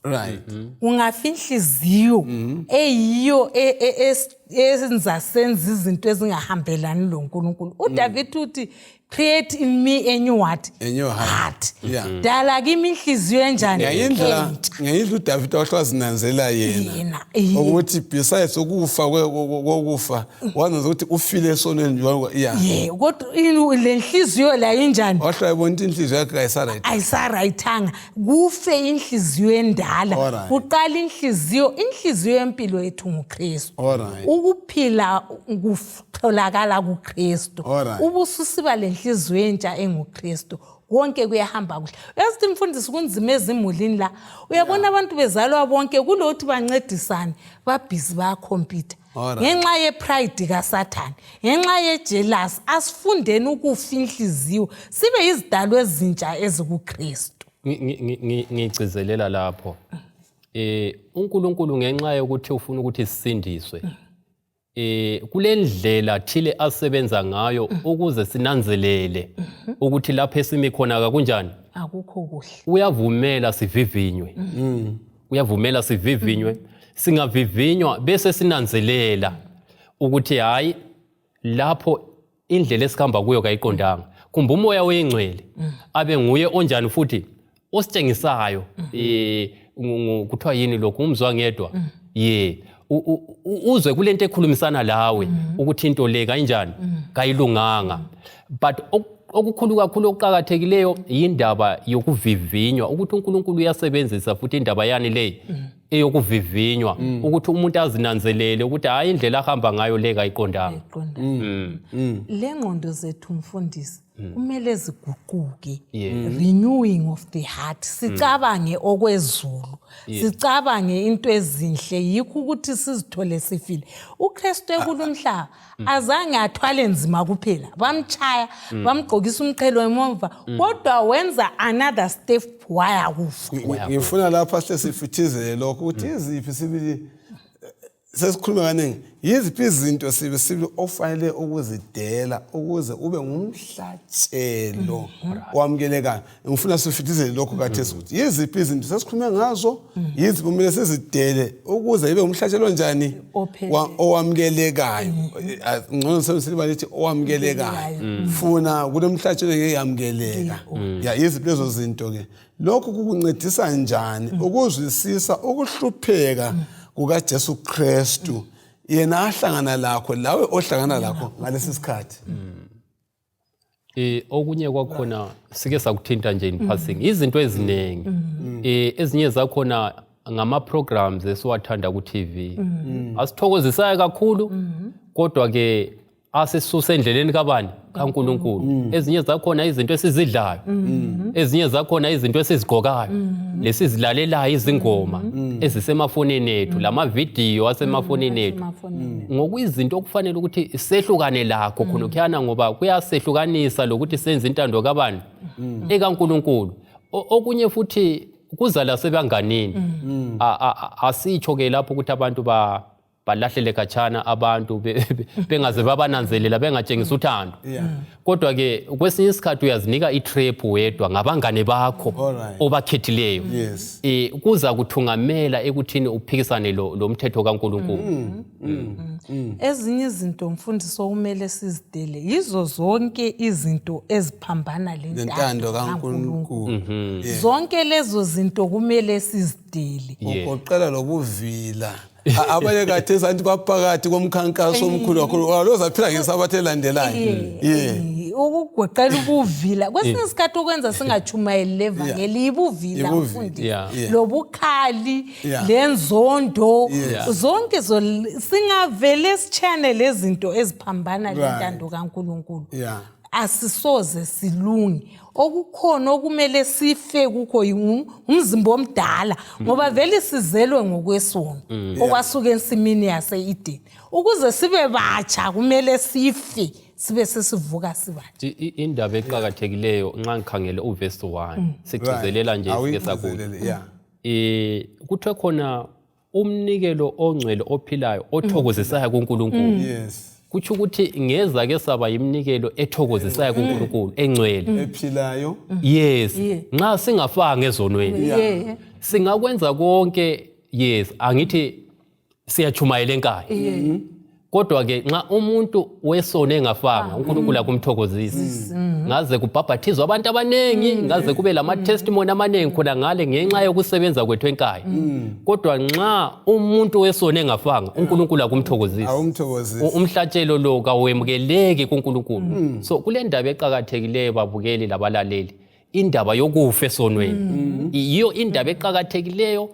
Ungafa inhliziyo eyiyo eyenza senza izinto ezingahambelani loNkulunkulu. uDavid uthi, "Create in me a new what?" A new heart. Heart. Dala kimi inhliziyo enjani? Ngeyindlela Entsha. Ngeyindlela uDavid wahle wazinanzela yena Yena, ukuthi besides ukufa kokufa, wananza ukuthi ufile esonweni njengoba, yeah. Ye, kodwa le nhliziyo la injani? Wahle wayebona ukuthi inhliziyo yakhe kayisaright. Ayisarayithanga. Kufe inhliziyo endala, kuqala inhliziyo yempilo yethu nguKristu. Ukuphila kutholakala kuKristu. Ubususiba lenhliziyo entsha enguKristu, konke kuyahamba kuhle. Uyazi mfundisi, kunzima ezimulini la. Uyabona abantu bezalwa bonke, kulokuthi bancedisane, babhizi bayakhompyutha ngenxa yepride kaSathane, ngenxa yejealous. Asifundeni ukufa inhliziyo, sibe yizidalwa ezintsha ezikuKristu. Ngigcizelela lapho, uNkulunkulu, ngenxa yokuthi ufuna ukuthi sisindiswe, kulendlela thile asebenza ngayo ukuze sinanzelele ukuthi lapho esimi khona kakunjani. Akukho kuhle. Uyavumela sivivinywe, uyavumela sivivinywe. Singavivinywa bese sinanzelela ukuthi hayi, lapho indlela esihamba kuyo kayiqondanga, kumbe uMoya Oyingcwele abe nguye onjani futhi ositshengisayo. Kuthiwa yini lokhu? Umzwa ngedwa ye uzwe kulento ekhulumisana lawe ukuthi into le kayinjani, kayilunganga. But okukhulu kakhulu okuqakathekileyo yindaba yokuvivinywa, ukuthi uNkulunkulu uyasebenzisa futhi indaba yani leyi eyokuvivinywa, ukuthi umuntu azinanzelele ukuthi hayi, indlela ahamba ngayo le kayiqondanga. Ayiqonda. Le ngqondo zethu, mfundisi, kumele ziguquke, renewing of the heart, sicabange okwezulu, sicabange into ezinhle. Yikho ukuthi sizithole sifile. UKristu ekulumhlaba azange athwale nzima kuphela, bamchaya, bamgqokisa umqhele wemova, kodwa wenza another step, waya kufa. Ngifuna lapha sihle sifithizele lokho ukuthi yiziphi sibili, sesikhuluma kaningi, yiziphi izinto sibi sibili ofanele ukuzidela ukuze ube ngumhlatshelo owamukelekayo? Ngifuna sifithizele lokho kathesi, ukuthi yiziphi izinto sesikhulume ngazo, yiziphi kumele sizidele ukuze ibe ngumhlatshelo njani? Ophelele. Owamukelekayo. Ngcono sebenzisa lithi owamukelekayo, funa kulemhlatshelo ngeke yamukeleka ya. Yiziphi lezo zinto ke? Lokhu kukuncedisa njani ukuzwisisa ukuhlupheka kukaJesu Kristu, yena ahlangana lakho lawe ohlangana lakho ngalesi sikhathi? Okunye kwakhona sike sakuthinta nje in passing, izinto eziningi, ezinye zakhona ngama programs esiwathanda ku TV asithokozisayo kakhulu, kodwa ke asisuse endleleni kabani? KaNkulunkulu. Ezinye zakhona izinto esizidlayo, ezinye zakhona izinto esizigqokayo, lesizilalelayo, izingoma ezisemafonini ethu, lamavidiyo asemafonini ethu, Emafonini. Ngokuyizinto okufanele ukuthi sehlukane lakho khonokhuyana, ngoba kuyasehlukanisa lokuthi senze intando kabani? EkaNkulunkulu. Okunye futhi kuza lasebanganini. Asitsho ke lapho ukuthi abantu balahlele khatshana abantu, bengaze babananzelela, bengatshengisa uthando, kodwa ke kwesinye isikhathi uyazinika itrap wedwa ngabangane bakho obakhethileyo. Kuza kuthungamela ekuthini uphikisane lo mthetho kaNkulunkulu. Ezinye izinto, mfundisi, okumele sizidele yizo zonke izinto eziphambana lentando lentando kaNkulunkulu. Zonke lezo zinto kumele sizidele. Ugoqela lobuvila. Abanye khathesi anti baphakathi komkhankaso omkhulu kakhulu walozaphila ngesabatha elandelayo, yeah. Ukugoqela ubuvila, kwesinye isikhathi okwenza singatshumayeli levangeli ibuvila, Ibuvila. mfundisi. Lobukhali, lenzondo, zonke singavele sitshane lezinto eziphambana lentando kaNkulunkulu. Asisoze silunge. Okukhona okumele sife kukho umzimba omdala, ngoba vele sizelwe ngokwesono okwasuka ensimini yase-Edeni. Ukuze sibe batsha kumele sife, sibe sesivuka sibatsha. Indaba eqakathekileyo nxa ngikhangele uvesi 1 sigcizelela nje sike sakuthi kuthiwe khona umnikelo ongcwele ophilayo othokozisayo kuNkulunkulu. Yes. Kutsho ukuthi ngeza ke saba yiminikelo ethokozisayo kuNkulunkulu, engcwele, ephilayo. Yes. Nxa singafanga ezonweni singakwenza konke. Yes, angithi siyachumayela enkaya, kodwa ke nxa umuntu wesono engafanga, uNkulunkulu akumthokozisi. Ngaze kubhabhathizwa abantu abaningi, ngaze kube lama testimony amaningi khona ngale ngenxa yokusebenza kwethu enkaya, kodwa nxa umuntu wesono engafanga, uNkulunkulu akumthokozisi. Awumthokozisi. Umhlatshelo lo kawemukeleki kuNkulunkulu. So kule ndaba eqakathekileyo, babukeli labalaleli, indaba yokufa esonweni yiyo indaba eqakathekileyo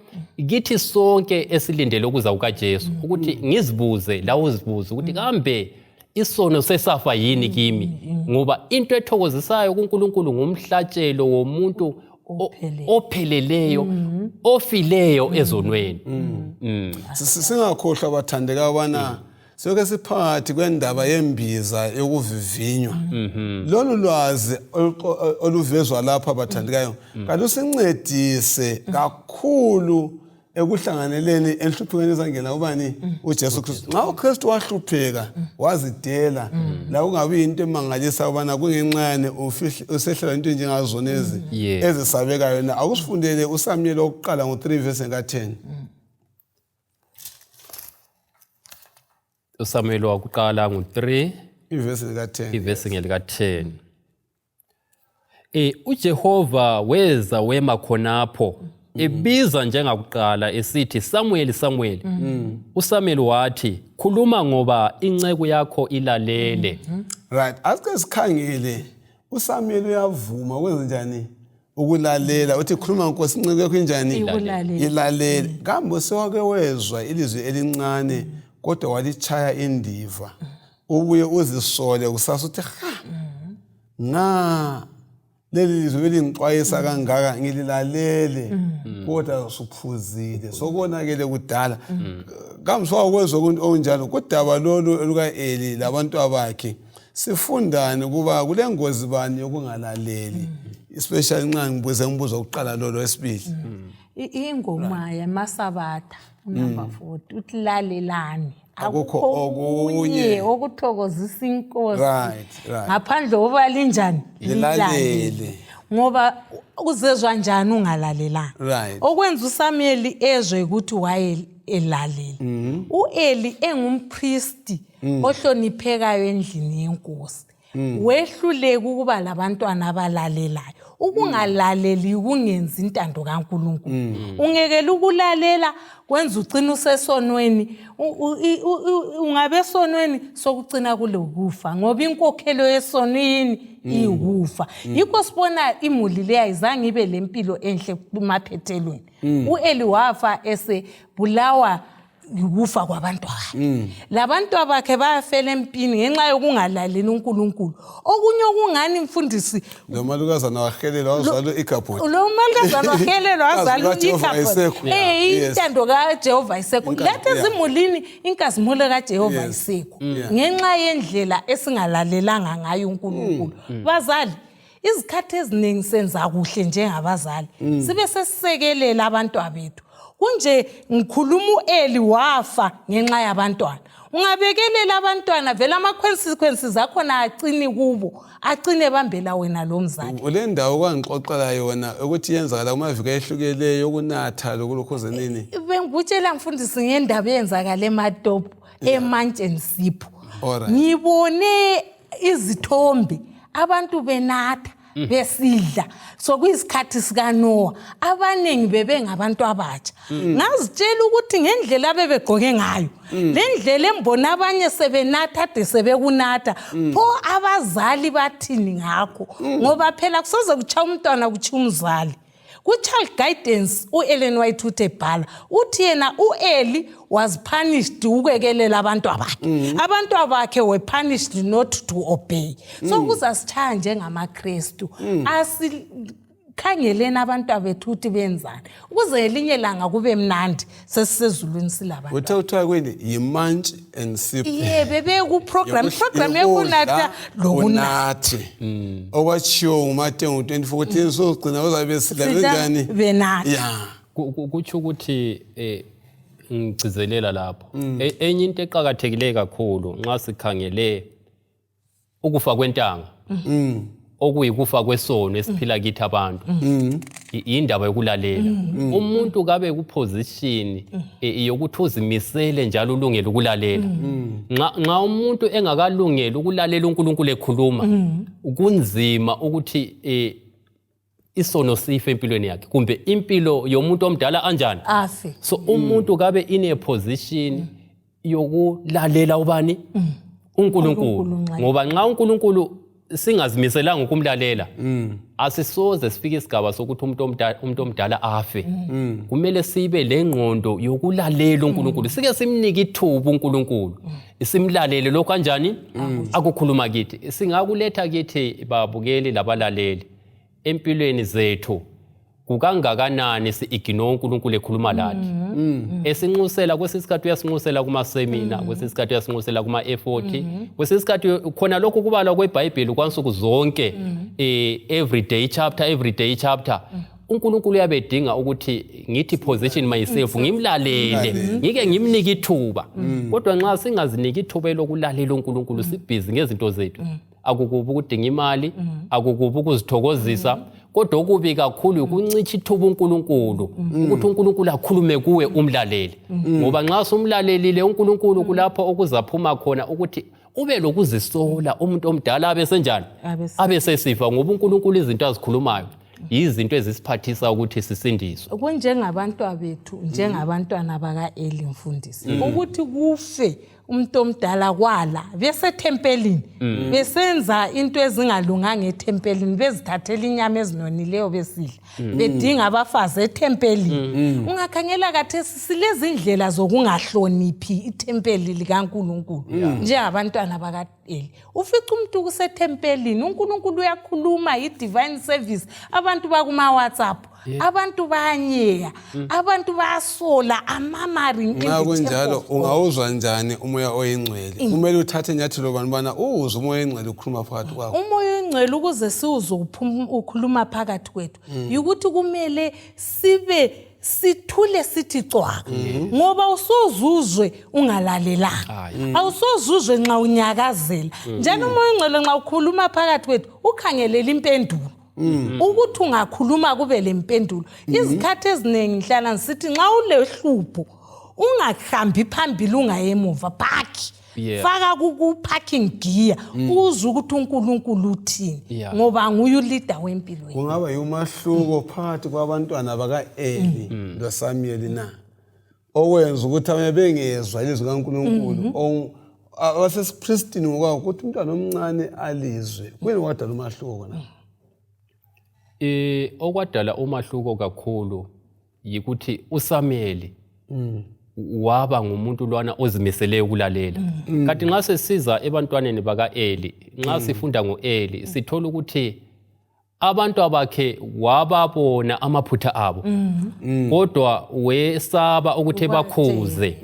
kithi sonke esilindele ukuza kukaJesu, ukuthi ngizibuze la uzibuze ukuthi kambe isono sesafa yini kimi, ngoba into ethokozisayo kuNkulunkulu ngumhlatshelo womuntu opheleleyo, ofileyo ezonweni. Singakhohlwa bathandeka ubana sonke siphakathi kwendaba yembiza yokuvivinywa. Lolu lwazi oluvezwa lapha, bathandekayo, kalusincedise kakhulu ekuhlanganeleni enhluphekweni ezangena ubani? UJesu Kristu. Nxa uKristu wahlupheka wazidela, la kungabi yinto emangalisa ubana kungenxane usehlelwa into enjengazona ezi ezisabekayo na. Akusifundele uSamuyeli wokuqala ngo-3 verse ka-10. USamuel wakuqala ngu-3 ivesi lika-10. Ivesi ngelika-10. UJehova weza wema khonapho ebiza njengakuqala esithi, Samuel, Samuel. USamuel wathi, khuluma, ngoba inceku yakho ilalele. Right, asike sikhangele, uSamuel uyavuma kwenze njani? Ukulalela. Uthi, khuluma Nkosi, inceku yakho injani? Ikulalela. Ilalele. Kambe sewake wezwa ilizwi elincane kodwa walitshaya indiva, ubuye uzisole kusasa uthi, ha, nga leli lizwi belingixwayisa kangaka, ngililalele, kodwa usuphuzile, sokonakele kudala. Kambe sowakwenza okunjalo? Kudaba lolu oluka-Eli labantu abakhe sifundani kuba kule ngozi bani yokungalaleli, especially nxa ngibuze umbuzo wokuqala lolo wesibili? Ingoma yamaSabatha unumber 40 uthi, lalelani. Akukho okunye okuthokozisa inkosi ngaphandle kokuba linjani? Lilalele. Ngoba uzezwa njani ungalalelanga? Okwenza uSamuel ezwe ukuthi waye elalela, uEli engumpristi ohloniphekayo endlini yenkosi, wehluleka ukuba labantwana abalalelayo. Ukungalaleli kungenza intando kaNkulunkulu. Ungekela ukulalela kwenza ugcina usesonweni. Ungabe esonweni sokucina kulokufa, ngoba inkokhelo yesono yini? Iyikufa. Yikho sibona imuli leyo ayizange ibe lempilo enhle kumaphethelweni. U-Eli wafa esebulawa yikufa kwabantwana. Labantwa bakhe bayafela empini ngenxa yokungalaleli uNkulunkulu. Okunye okungani, mfundisi, Lo malukazana wahelelwa wazala u-Ikabhodi. Lo malukazana wahelelwa wazala kaJehova ayisekho. Intando kaJehova ayisekho. Letha ezimulini inkazimulo kaJehova ayisekho ngenxa yendlela esingalalelanga ngayo uNkulunkulu. Bazali, izikhathi eziningi senza kuhle njengabazali, sibe sesisekelela abantwa bethu. Kunje ngikhuluma u-Eli wafa ngenxa yabantwana. Ungabekelela abantwana vele, ama-consequences akhona acini kubo, acine bambela wena lo mzali. Ule ndawo kwangixoxela yona ukuthi yenzakala kumaviki ayehlukeleyo yokunatha lokulokhuze nini. Bengikutshela, mfundisi, ngendaba eyenzakala ematopo eMantshensipho. Ngibone izithombe, abantu benatha, besidla, sokuyisikhathi sikaNowa. Abaningi bebengabantu abatsha. Ngazitshela ukuthi ngendlela abebegqoke ngayo, le ndlela embona abanye sebenatha ade sebekunatha, pho abazali bathini ngakho? Ngoba phela kusoze kutsha umntwana kutshiya umzali. Ku-child guidance u-Ellen White uthi ebhala uthi yena u-Eli was punished ukwekelela abantwabakhe. Abantwabakhe were punished not to obey. So kuzasitshaya njengamaKristu. Asikhangeleni abantwabethu ukuthi benzani ukuze elinye langa kube mnandi sesisezulwini silabantu. Uthe kuthiwa kuyini? Yi-munch and sip. Ye bebeku-program program yokunatha lokunatha. Unathe. Okwatshiwo nguMateyu ngo-24 ukuthi sogcina uzabe besidla benjani? Benatha. Ya. Kutsho ukuthi ngigcizelela lapho. Enye into eqakathekileyo kakhulu nxa sikhangele ukufa kwentanga, okuyikufa kwesono esiphila kithi abantu, indaba yokulalela. Umuntu kabe kuposition yokuthi uzimisele njalo ulungele ukulalela. Nxa umuntu engakalungeli ukulalela uNkulunkulu ekhuluma, kunzima ukuthi isono sife empilweni yakhe, kumbe impilo yomuntu omdala anjani afe. So umuntu kabe in a position yokulalela ubani? UNkulunkulu. Ngoba nxa uNkulunkulu singazimiselanga ukumlalela, asisoze sifike isigaba sokuthi umuntu omdala afe. Kumele sibe lengqondo yokulalela uNkulunkulu, sike simnike ithuba uNkulunkulu, simlalele lokho kanjani akukhuluma kithi. Singakuletha kithi babukeli labalaleli empilweni zethu, kukangakanani si-ignore uNkulunkulu ekhuluma lathi, esinxusela. Kwesinye isikhathi uyasinxusela kuma-semina, kwesinye isikhathi uyasinxusela kuma-effort, kwesinye isikhathi khona lokhu kubalwa kweBhayibheli kwansuku zonke, every day chapter, every day chapter. uNkulunkulu uyabe edinga ukuthi ngithi position myself, ngimlalele, ngike ngimnike ithuba. Kodwa nxa singaziniki ithuba elokulalela uNkulunkulu, sibhizi ngezinto zethu. Akukubi ukudinga imali, akukubi ukuzithokozisa, kodwa okubi kakhulu ukuncitsha ithuba uNkulunkulu ukuthi uNkulunkulu akhulume kuwe, umlalele. Ngoba nxa sumlalelile uNkulunkulu, kulapho okuzaphuma khona ukuthi ube lokuzisola, umuntu omdala abe senjani? Abe sesifa. Ngoba uNkulunkulu izinto azikhulumayo yizinto ezisiphathisa ukuthi sisindiswe. Kunjengabantwabethu, njengabantwana baka-Eli, mfundisi, ukuthi kufe umuntu omdala kwala besethempelini, besenza into ezingalunganga ethempelini, bezithathela inyama ezinonileyo besidla, bedinga abafazi ethempelini. Ungakhangela kathesi silezi ndlela zokungahloniphi ithempeli likaNkulunkulu njengabantwana baka-Eli. Ufica umuntu kusethempelini, uNkulunkulu uyakhuluma, i-divine service, abantu bakuma-WhatsApp, abantu bayanyeya, abantu bayasola, amamaring. Nxa kunjalo ungawuzwa njani umoya oyingcwele? Kumele uthathe inyathelo bani bana uwuzwe umoya oyingcwele ukhuluma phakathi kwakho? Umoya oyingcwele, ukuze siwuzwe ukhuluma phakathi kwethu, yikuthi kumele sibe sithule, sithi cwaka, ngoba usozuzwe ungalalelanga, awusozuzwe nxa unyakazela. Njalo umoya oyingcwele nxa ukhuluma phakathi kwethu ukhangelela impendulo, ukuthi ungakhuluma kube lempendulo. Izikhathi eziningi ngihlala ngisithi nxa ulehlupho ungahambi phambili, ungayi emuva, park. Faka ku-parking gear, uzwe ukuthi uNkulunkulu uthini, ngoba nguye uleader wempilo yethu. Kungaba yumahluko phakathi kwabantwana baka-Eli loSamuyeli na okwenza ukuthi abanye bengezwa ilizwi kaNkulunkulu abasesipristini ngokwabo, ukuthi umntwana omncane alizwe? Kuyini kwadala umahluko na? Okwadala umahluko kakhulu yikuthi uSamuel waba ngumuntu lwana ozimiseleyo ukulalela. Kanti nxa sesiza ebantwaneni baka-Eli, nxa sifunda ngo-Eli, sithola ukuthi abantu abakhe wababona amaphutha abo, kodwa wesaba ukuthi bakhuze,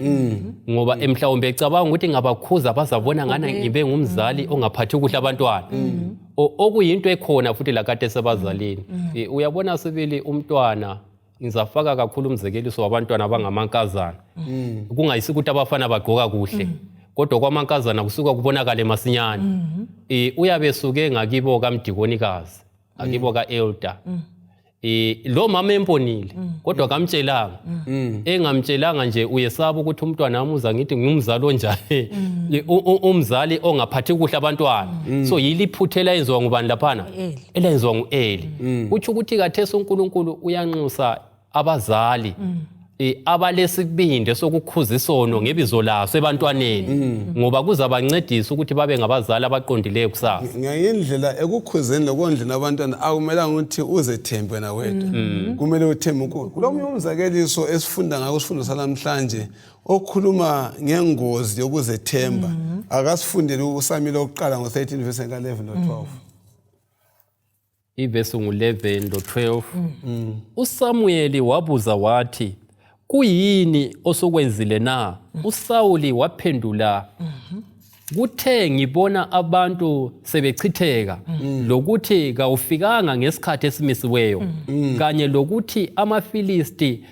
ngoba mhlawumbe ecabanga ukuthi ngabakhuza bazabona ngana ngibe ngumzali ongaphathi kuhle abantwana. Okuyinto ekhona futhi lakade sebazalini. Uyabona sibili umntwana, ngizafaka kakhulu umzekeliso wabantwana abangamankazana, kungayisi ukuthi abafana bagqoka kuhle, kodwa kwamankazana kusuka kubonakale masinyane. Uyabe esuke ngakibo kamdikonikazi, ngakibo ka-elder, lo mama embonile kodwa kamtshelanga. Engamtshelanga nje uyesaba ukuthi umntwana wami uza ngithi ngumzali onjani, umzali ongaphathi kuhle abantwana. So yiliphutha elayenziwa ngubani laphana? Eli. Elayenziwa ngu-Eli. Kutsho ukuthi kathesi uNkulunkulu uyanxusa abazali. Abalesibindi sokukhuza isono ngebizo laso ebantwaneni, ngoba kuzabancedisa ukuthi babe ngabazali abaqondileyo kusasa. Ngenye indlela ekukhuzeni lokondleni abantwana akumelanga ukuthi uzethembe wena wedwa, kumele uthembe uNkulunkulu. Kulomunye umzekeliso esifunda ngako isifundo salamhlanje okhuluma ngengozi yokuzethemba. Akasifundele uSamile okuqala ngo-13 verse ka-11 no-12. Ivesi ngu-11 lo-12. USamuyeli wabuza wathi, kuyini osokwenzile na? USawuli waphendula, kuthe ngibona abantu sebechitheka, lokuthi kawufikanga ngesikhathi esimisiweyo, kanye lokuthi amaFilisti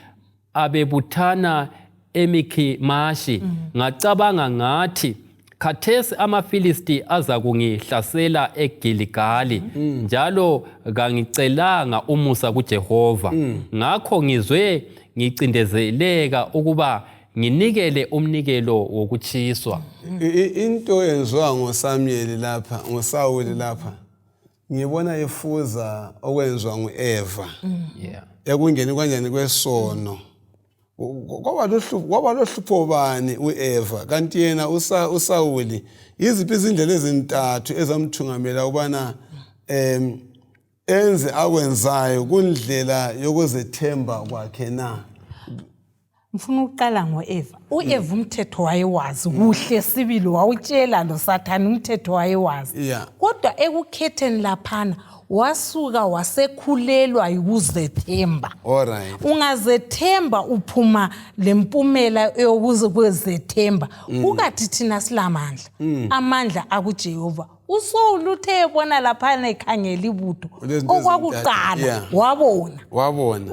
abebuthana eMikhimashi, ngacabanga ngathi, khathesi amaFilisti azakungihlasela eGiligali, njalo kangicelanga umusa kuJehova. Ngakho ngizwe ngicindezeleka ukuba nginikele umnikelo wokutshiswa. Into eyenziwa ngoSamuyeli lapha, ngoSawuli lapha, ngibona ifuza okwenziwa ngu-Eva ekungeni kanjani kwesono. Kwaba lohlupho bani u-Eva, kanti yena uSawuli yiziphi izindlela ezintathu ezamthungamela ukubana enze akwenzayo kundlela yokuzethemba kwakhe na? Ngifuna ukuqala ngo-Eva. U-Eva umthetho wayewazi kuhle sibili, wawutshela lo Sathane umthetho wayewazi. Kodwa ekukhetheni laphana wasuka wasekhulelwa yikuzethemba. Ungazethemba uphuma lempumela yokuzethemba. Kukathi thina silamandla. Amandla akuJehova. USawuli uthe ebona laphana ekhangela ibutho okwakuqala wabona.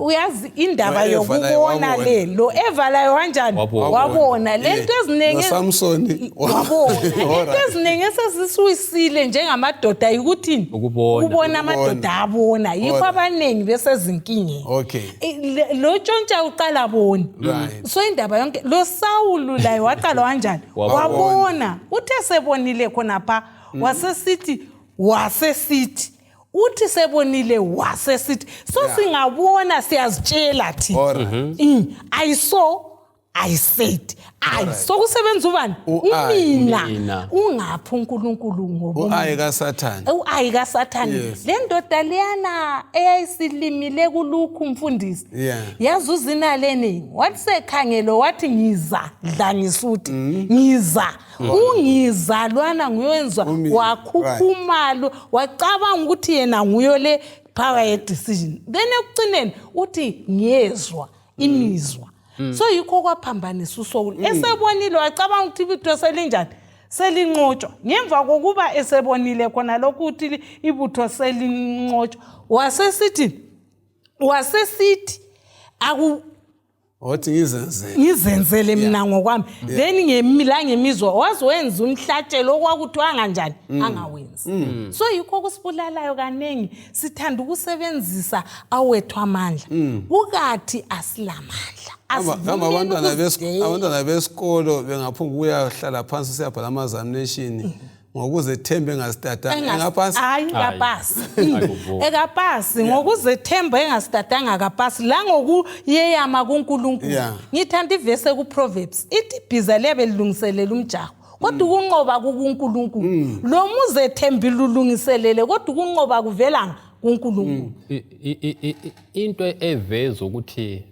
Uyazi indaba yokubona le, lo Eva layo wanjani? Wabona. Lento eziningi noSamsoni wabona. Lento eziningi esezisiwisile njengamadoda yikuthini? Ukubona amadoda abona. Yikho abaningi besezinkingeni. Lo tshontsha uqala abone. So indaba yonke lo Sawulu laye waqala wanjani? Wabona. Uthe sebonile khonapha wasesithi uthi sebonile wasesithi. So singabona siyazitshela thina. I saw, I said, I. So kusebenza ubani? Umina. Ungaphi uNkulunkulu ngoba u-I kaSathane. U-I kaSathane. Le ndoda leyana eyayisilimile kulukhu mfundisi. Yazuza inali eningi. Wathi sekhangelo wathi ngiza dlangisuthi. Ngiza. Ungizalwana nguyenza wakhukhumalo, wacabanga ukuthi yena nguyo le power ye decision. Then ekucineni uthi ngiyezwa imizwa. So yikho kwaphambanisa uSawuli. Esebonile wacabanga ukuthi ibutho selinjani? Selinqotshwa. Ngemva kokuba esebonile khona lokhu ukuthi ibutho selinqotshwa, wasesithi aku wathi ngizenzele. Ngizenzele mina ngokwami. Then la ngemizwa waze wenza umhlatshelo okwakuthiwa anganjani? Angawenzi. So yikho kusibulalayo kaningi, sithanda ukusebenzisa awethu amandla. Kukathi asilamandla. Abantwana besikolo bengaphunga ukuyahlala phansi siyabhala ama-examination ngokuzethemba engasitatanga engapasi. Hayi kapasi. Ekapasi ngokuzethemba engasitatanga kapasi la ngokuyeyama kuNkulunkulu. Ngithanda ivesi ku Proverbs ithi ibhiza liyabe lilungiselela umjaho. Kodwa ukunqoba kuNkulunkulu. Lo muzethembile ulungiselele kodwa ukunqoba kuvela kuNkulunkulu. Into eveza ukuthi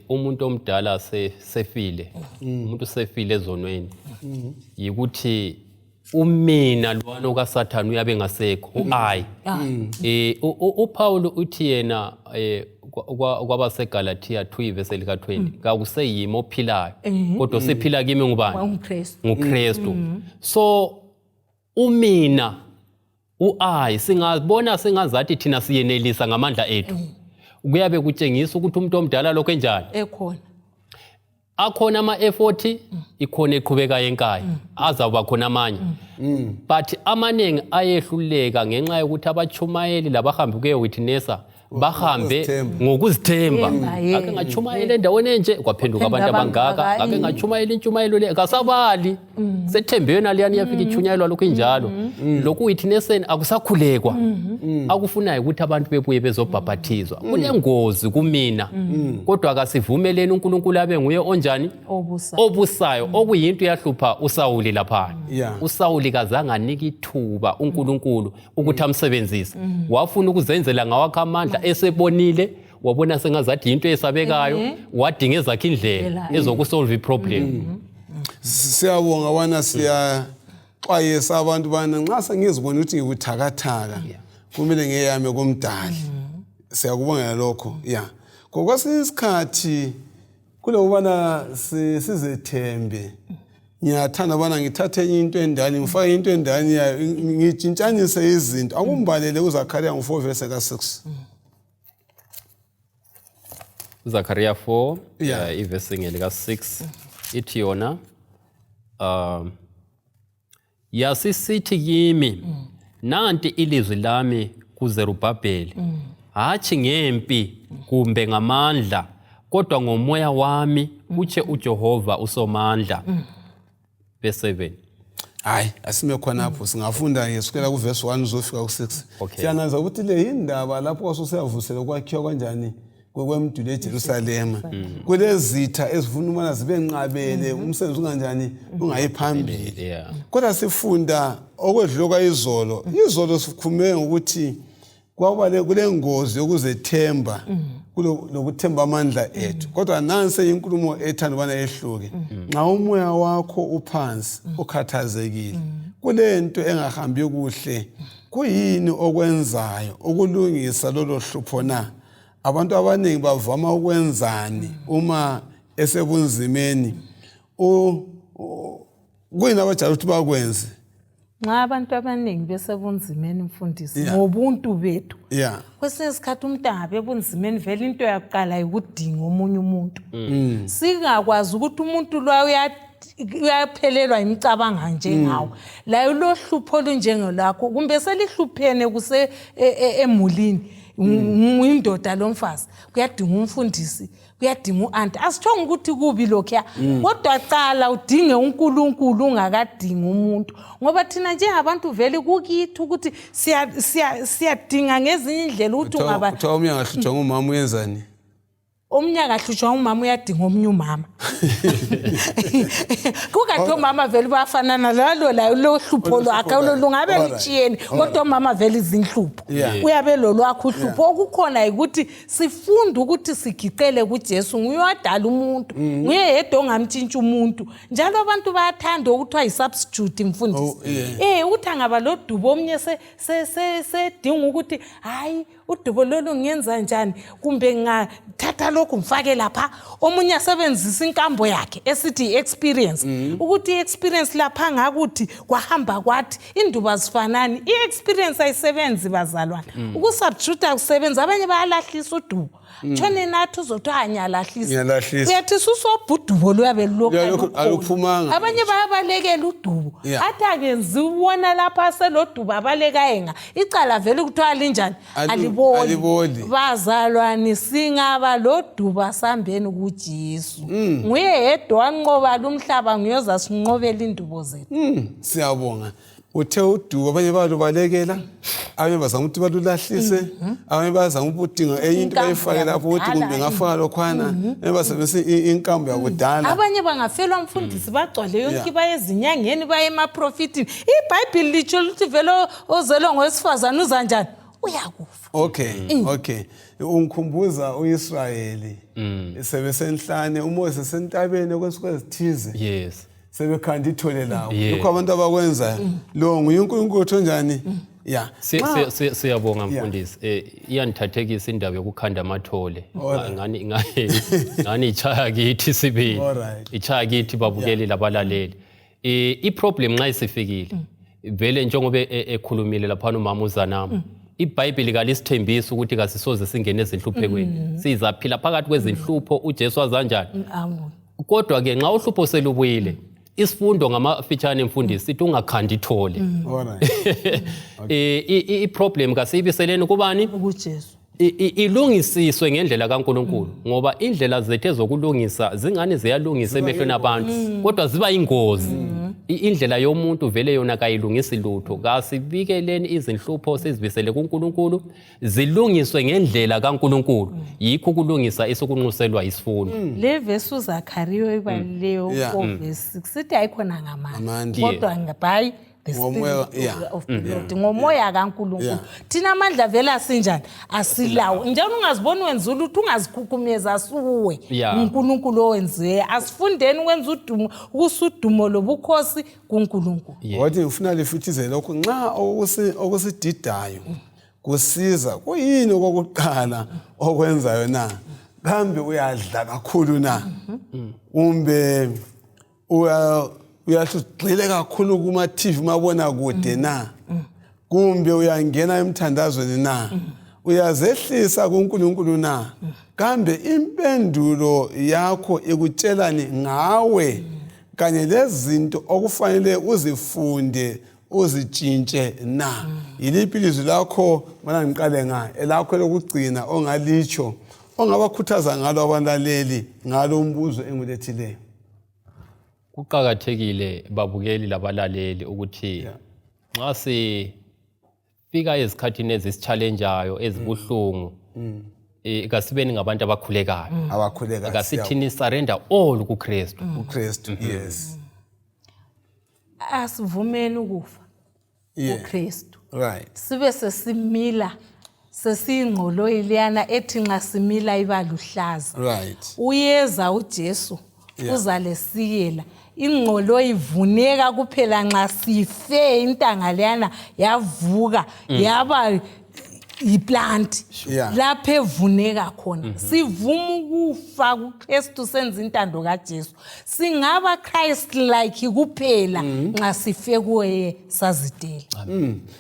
umuntu omdala sefile, umuntu sefile ezonweni, yikuthi umina lwana kaSathane uyabe ngasekho u-I. UPaul uthi yena kwabaseGalatia 2 verse lika 20 kakuseyimi ophilayo kodwa sephila kimi ngubani? NguKristu. So umina u-I singabona singazathi thina siyenelisa ngamandla ethu. Kuyabe kutshengisa ukuthi umuntu omdala lokho enjani? Ekhona. Akhona ama-effort, ikhona eqhubekayo enkaya, azawuba khona amanye. But amaningi ayehluleka ngenxa yokuthi abachumayeli labahambi kuye witnessa Bahambe ngokuzithemba. Ake ngatshumayela endaweni enje, kwaphenduka abantu abangaka. Ake ngatshumayela intshumayelo le, kasabali. Sethembe yona leyani, iyafika itshunyayelwa lokhu injalo. Lokhu witnesseni akusakhulekwa. Akufunayo ukuthi abantu bebuye bezobhabhathizwa. Kulengozi kumina. Kodwa akasivumeleni uNkulunkulu abe nguye onjani? Obusayo. Okuyinto yahlupha uSawuli laphana. USawuli kazange anike ithuba uNkulunkulu ukuthi amsebenzise. Wafuna ukuzenzela ngawakhe amandla, esebonile wabona sengazathi yinto eyesabekayo, wadinga ezakhe indlela ezokusolve iproblem. Siyabonga wana, siyaxwayisa abantu bana nxa sengizibona ukuthi ngibuthakathaka kumele ngeyame komdali. Siyakubongela lokho. Ya, ngokwesinye isikhathi kulokubana sizethembe, ngiyathanda ubana ngithathe enye into endani, ngifake into endani yayo, ngitshintshanise izinto. Akumbalele uZakhariya ngo-4 verse ka-6. Zakaria 4 ivesi ngelika-6 ithi yona, yasisithi kimi, nanti ilizwi lami kuZerubhabheli, hatshi ngempi kumbe ngamandla, kodwa ngomoya wami, kutshe uJehova uSomandla. Verse 7. Hayi, asime khonapho, singafunda ngesukela kuvesi 1 uzofika ku-6. Siyananza ukuthi le yindaba lapho kwasusiyavusela ukwakhiwa kanjani kwemiduli eJerusalema. Kulezitha ezifuna ukubana zibenqabele umsebenzi unganjani, ungayi phambili. Kodwa sifunda okwedlule kwayizolo. Izolo sikhulume ngokuthi kwaba kule ngozi yokuzethemba lokuthemba amandla ethu. Kodwa nansi inkulumo ethanda ubana ehluke. Nxa umoya wakho uphansi, ukhathazekile, kulento engahambi kuhle, kuyini okwenzayo ukulungisa lolo hlupho na? Abantu abaningi bavama ukwenzani uma esebunzimeni? Kuyini abajayele ukuthi bakwenze? Nxa abantu abaningi besebunzimeni, mfundisi, ngobuntu bethu, kwesinye isikhathi umuntu angabe ebunzimeni, vele into yakuqala yikudinga omunye umuntu. Singakwazi ukuthi umuntu lo uyaphelelwa imicabanga njengawo, laye ulohlupho olunjengelwakho, kumbe selihluphene kuse emulini, indoda lomfazi, kuyadinga umfundisi, kuyadinga u-anti. Asithonga ukuthi kubi lokhuya, kodwa cala udinge uNkulunkulu ungakadingi umuntu, ngoba thina njengabantu vele kukithi ukuthi siyadinga ngezinye indlela ukuthi ungaba Kuthiwa omunye angahlutshwa ngumama uyenzani? Omunye akahlutshwa umama, uyadinga omunye umama. Kukade omama vele bayafanana, lalo layo lohlupho lwakhe lungabe lutshiyene, kodwa omama vele izinhlupho uyabe lolwakho uhlupho. Okukhona yikuthi sifunde ukuthi sigiqele kuJesu. Nguye wadala umuntu, nguye yedwa ongamtshintsha umuntu. Njalo abantu bayathanda okuthiwa yi-substitute, mfundisi. Ukuthi angaba lodubo, omunye sedinga ukuthi hayi, udubo lolu ngenza njani, kumbe ngingathatha lokhu ngifake lapha. Omunye asebenzisa inkambo yakhe esithi i-experience, ukuthi i-experience lapha ngakuthi kwahamba kwathi indubo azifanani. I-experience ayisebenzi, bazalwane. Ukusubstitute akusebenzi. Abanye bayalahlisa udubo, tshone nathi uzothiwa ngiyalahlisa. Ngiyalahlisa. Uyathi susobha udubo luyabe lulokhu Aluphumanga. Abanye bayabalekela udubo, athi akenzi ubona lapha aselodubo, abaleka yenga icala vele kuthiwa linjani? Aliboli. Aliboli. Bazalwane, singaba lodubo, asambeni kuJesu. Nguye yedwa wanqoba lumhlaba, nguye sinqobela indubo zethu. Siyabonga. Uthe udubo abanye balubalekela, abanye bazama ukuthi balulahlise, abanye bazama ukudinga enye into Inkambo bayifake lapho ukuthi yakudala. Kumbe ngafaka lokhwana, abanye basebenzisa inkambo yakudala. Abanye bangafelwa, mfundisi, bagcwale yonke, baye ezinyangeni, baye emaprofitini. Ibhayibhili litsho ukuthi vele ozelwe ngowesifazane uza njani? Uyakufa. Okay, ungikhumbuza uIsrayeli sebesenhlane, uMose sentabeni okwensuku ezithize, sebekhanda ithole lawo. Lokho abantu abakwenzayo, lo nguye uNkulunkulu otho njani ya. Siyabonga mfundisi. Iyangithathekisa indaba yokukhanda amathole. Ngani ichaya kithi sibili. Ichaya kithi, babukeli labalaleli. I-problem nxa isifikile vele, njengoba ekhulumile laphana umama uZanama, iBhayibheli kalisithembisi ukuthi kasisoze singene ezinhluphekweni. Sizaphila phakathi kwezinhlupho. UJesu wazanjani? Awu. Kodwa ke nxa uhlupho selubuyile, isifundo ngamafitshane, mfundisi, sithi ungakhandi ithole. I-problem kasiyibiseleni kubani? KuJesu. Ilungisiswe ngendlela kaNkuluNkulu, ngoba indlela zethu ezokulungisa zingani ziyalungisa emehlweni abantu, kodwa ziba ingozi. Indlela yomuntu vele yona kayilungisi lutho. Kasibikeleni izinhlupho sizibisele kuNkulunkulu, zilungiswe ngendlela kaNkulunkulu. Yikho ukulungisa esikunxuselwa isifundo. Le vesi uZakhariya oyibalileyo, 4 verse 6, sithi ayikhona ngamandla, kodwa by the spirit of the Lord, ngomoya kaNkulunkulu. Thina amandla vele asinjani? Asilawo. Njalo ungaziboni wenza ulutho, ungazikhukhumeza, suwe uNkulunkulu owenziwe. Asifundeni ukwenza udumo, ukusudumo lobukhosi kuNkulunkulu. Wathi ngifuna lifuthize lokhu, nxa okusididayo kusiza, kuyini okokuqala okwenzayo na? Kambe uyadla kakhulu na? Kumbe uyahlugxile kakhulu kuma-TV, mabona kude na? Kumbe uyangena emthandazweni na? Uyazehlisa kuNkulunkulu na? Kambe impendulo yakho ikutshelani ngawe kanye lezinto okufanele uzifunde, uzitshintshe na? Yiliphi ilizwi lakho? Mana ngiqale nga elakho lokugcina ongalitsho, ongabakhuthaza ngalo abalaleli ngalo umbuzo engulethileyo. Kuqakathekile, babukeli labalaleli, ukuthi nxa sifika ezikhathini ezisichallengeayo, ezibuhlungu, kasibeni ngabantu abakhulekayo. Abakhulekayo. Kasithini surrender all kuKristu. UKristu, yes. Asivumeni ukufa kuKristu. Right. Sibe sesimila sesiyingqoloyi leyana ethi nxa simila iba luhlaza. Uyeza uJesu, uza lesiyela. Ingqoloyi ivuneka kuphela nxa sife intanga leyana yavuka, yaba yiplant lapho evuneka khona. Sivuma ukufa kuKristu, senza intando kaJesu. Singaba Christ like kuphela nxa sife kuye, sazidela.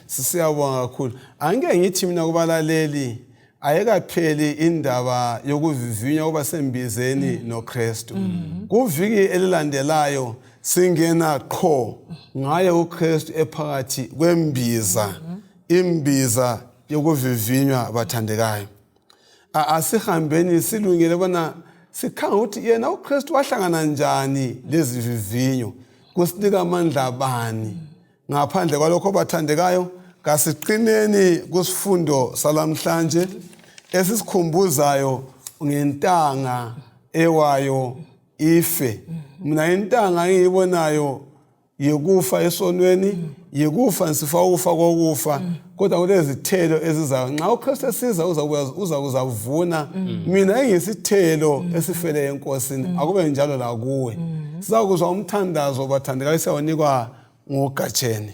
Siyabonga kakhulu. Angike ngithi mina kubalaleli, ayikapheli indaba yokuvivinywa kuba sembizeni noKristu. Kuviki elilandelayo singena qho ngaye uKristu ephakathi kwembiza, imbiza yokuvivinywa. Bathandekayo, asihambeni silungele bona sikhanga ukuthi yena uKristu wahlangana njani lezi vivinyo, kusinika amandla bani. Ngaphandle kwalokho, bathandekayo, kasiqineni kusifundo salamhlanje esisikhumbuzayo ngentanga ewayo ife. Mina intanga engiyibonayo yikufa esonweni, yikufa nsifa ukufa kokufa, kodwa kulezithelo ezizayo nxa uKristu esiza, uza kuzavuna mina engisithelo esifele eNkosini. Akube njalo lakuwe. Sizakuzwa umthandazo, bathandekayo, siyawunikwa nguGatsheni.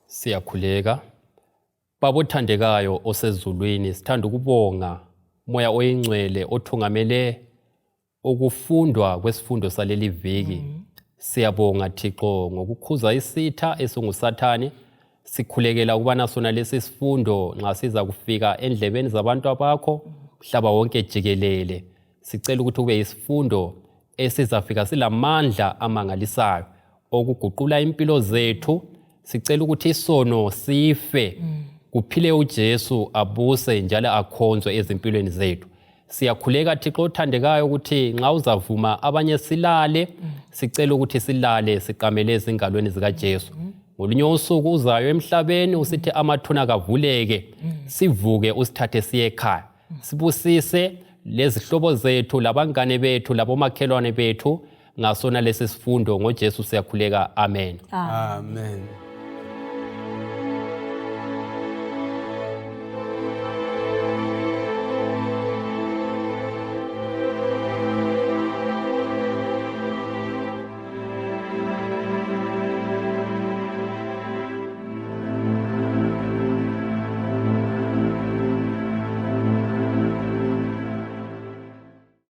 Siyakhuleka. Baba othandekayo osezulwini, sithanda ukubonga Moya Oyingcwele othungamele ukufundwa kwesifundo saleli viki. Siyabonga Thixo ngokukhuza isitha esinguSathane. Sikhulekela ukubana sona lesi sifundo nxa siza kufika endlebeni zabantu abakho mhlaba wonke jikelele, sicela ukuthi kube yisifundo esizafika silamandla amangalisayo okuguqula impilo zethu. Sicela ukuthi isono sife, kuphile uJesu, abuse njalo akhonzwe ezimpilweni zethu. Siyakhuleka Thixo othandekayo ukuthi nxa uzavuma abanye silale, sicela ukuthi silale siqamele ezingalweni zikaJesu. Ngolunye usuku uzayo emhlabeni usithi amathuna kavuleke, sivuke, usithathe siye ekhaya. Sibusise lezihlobo zethu, labangane bethu, labomakhelwane bethu ngasona lesi sifundo. NgoJesu siyakhuleka, amen. Amen.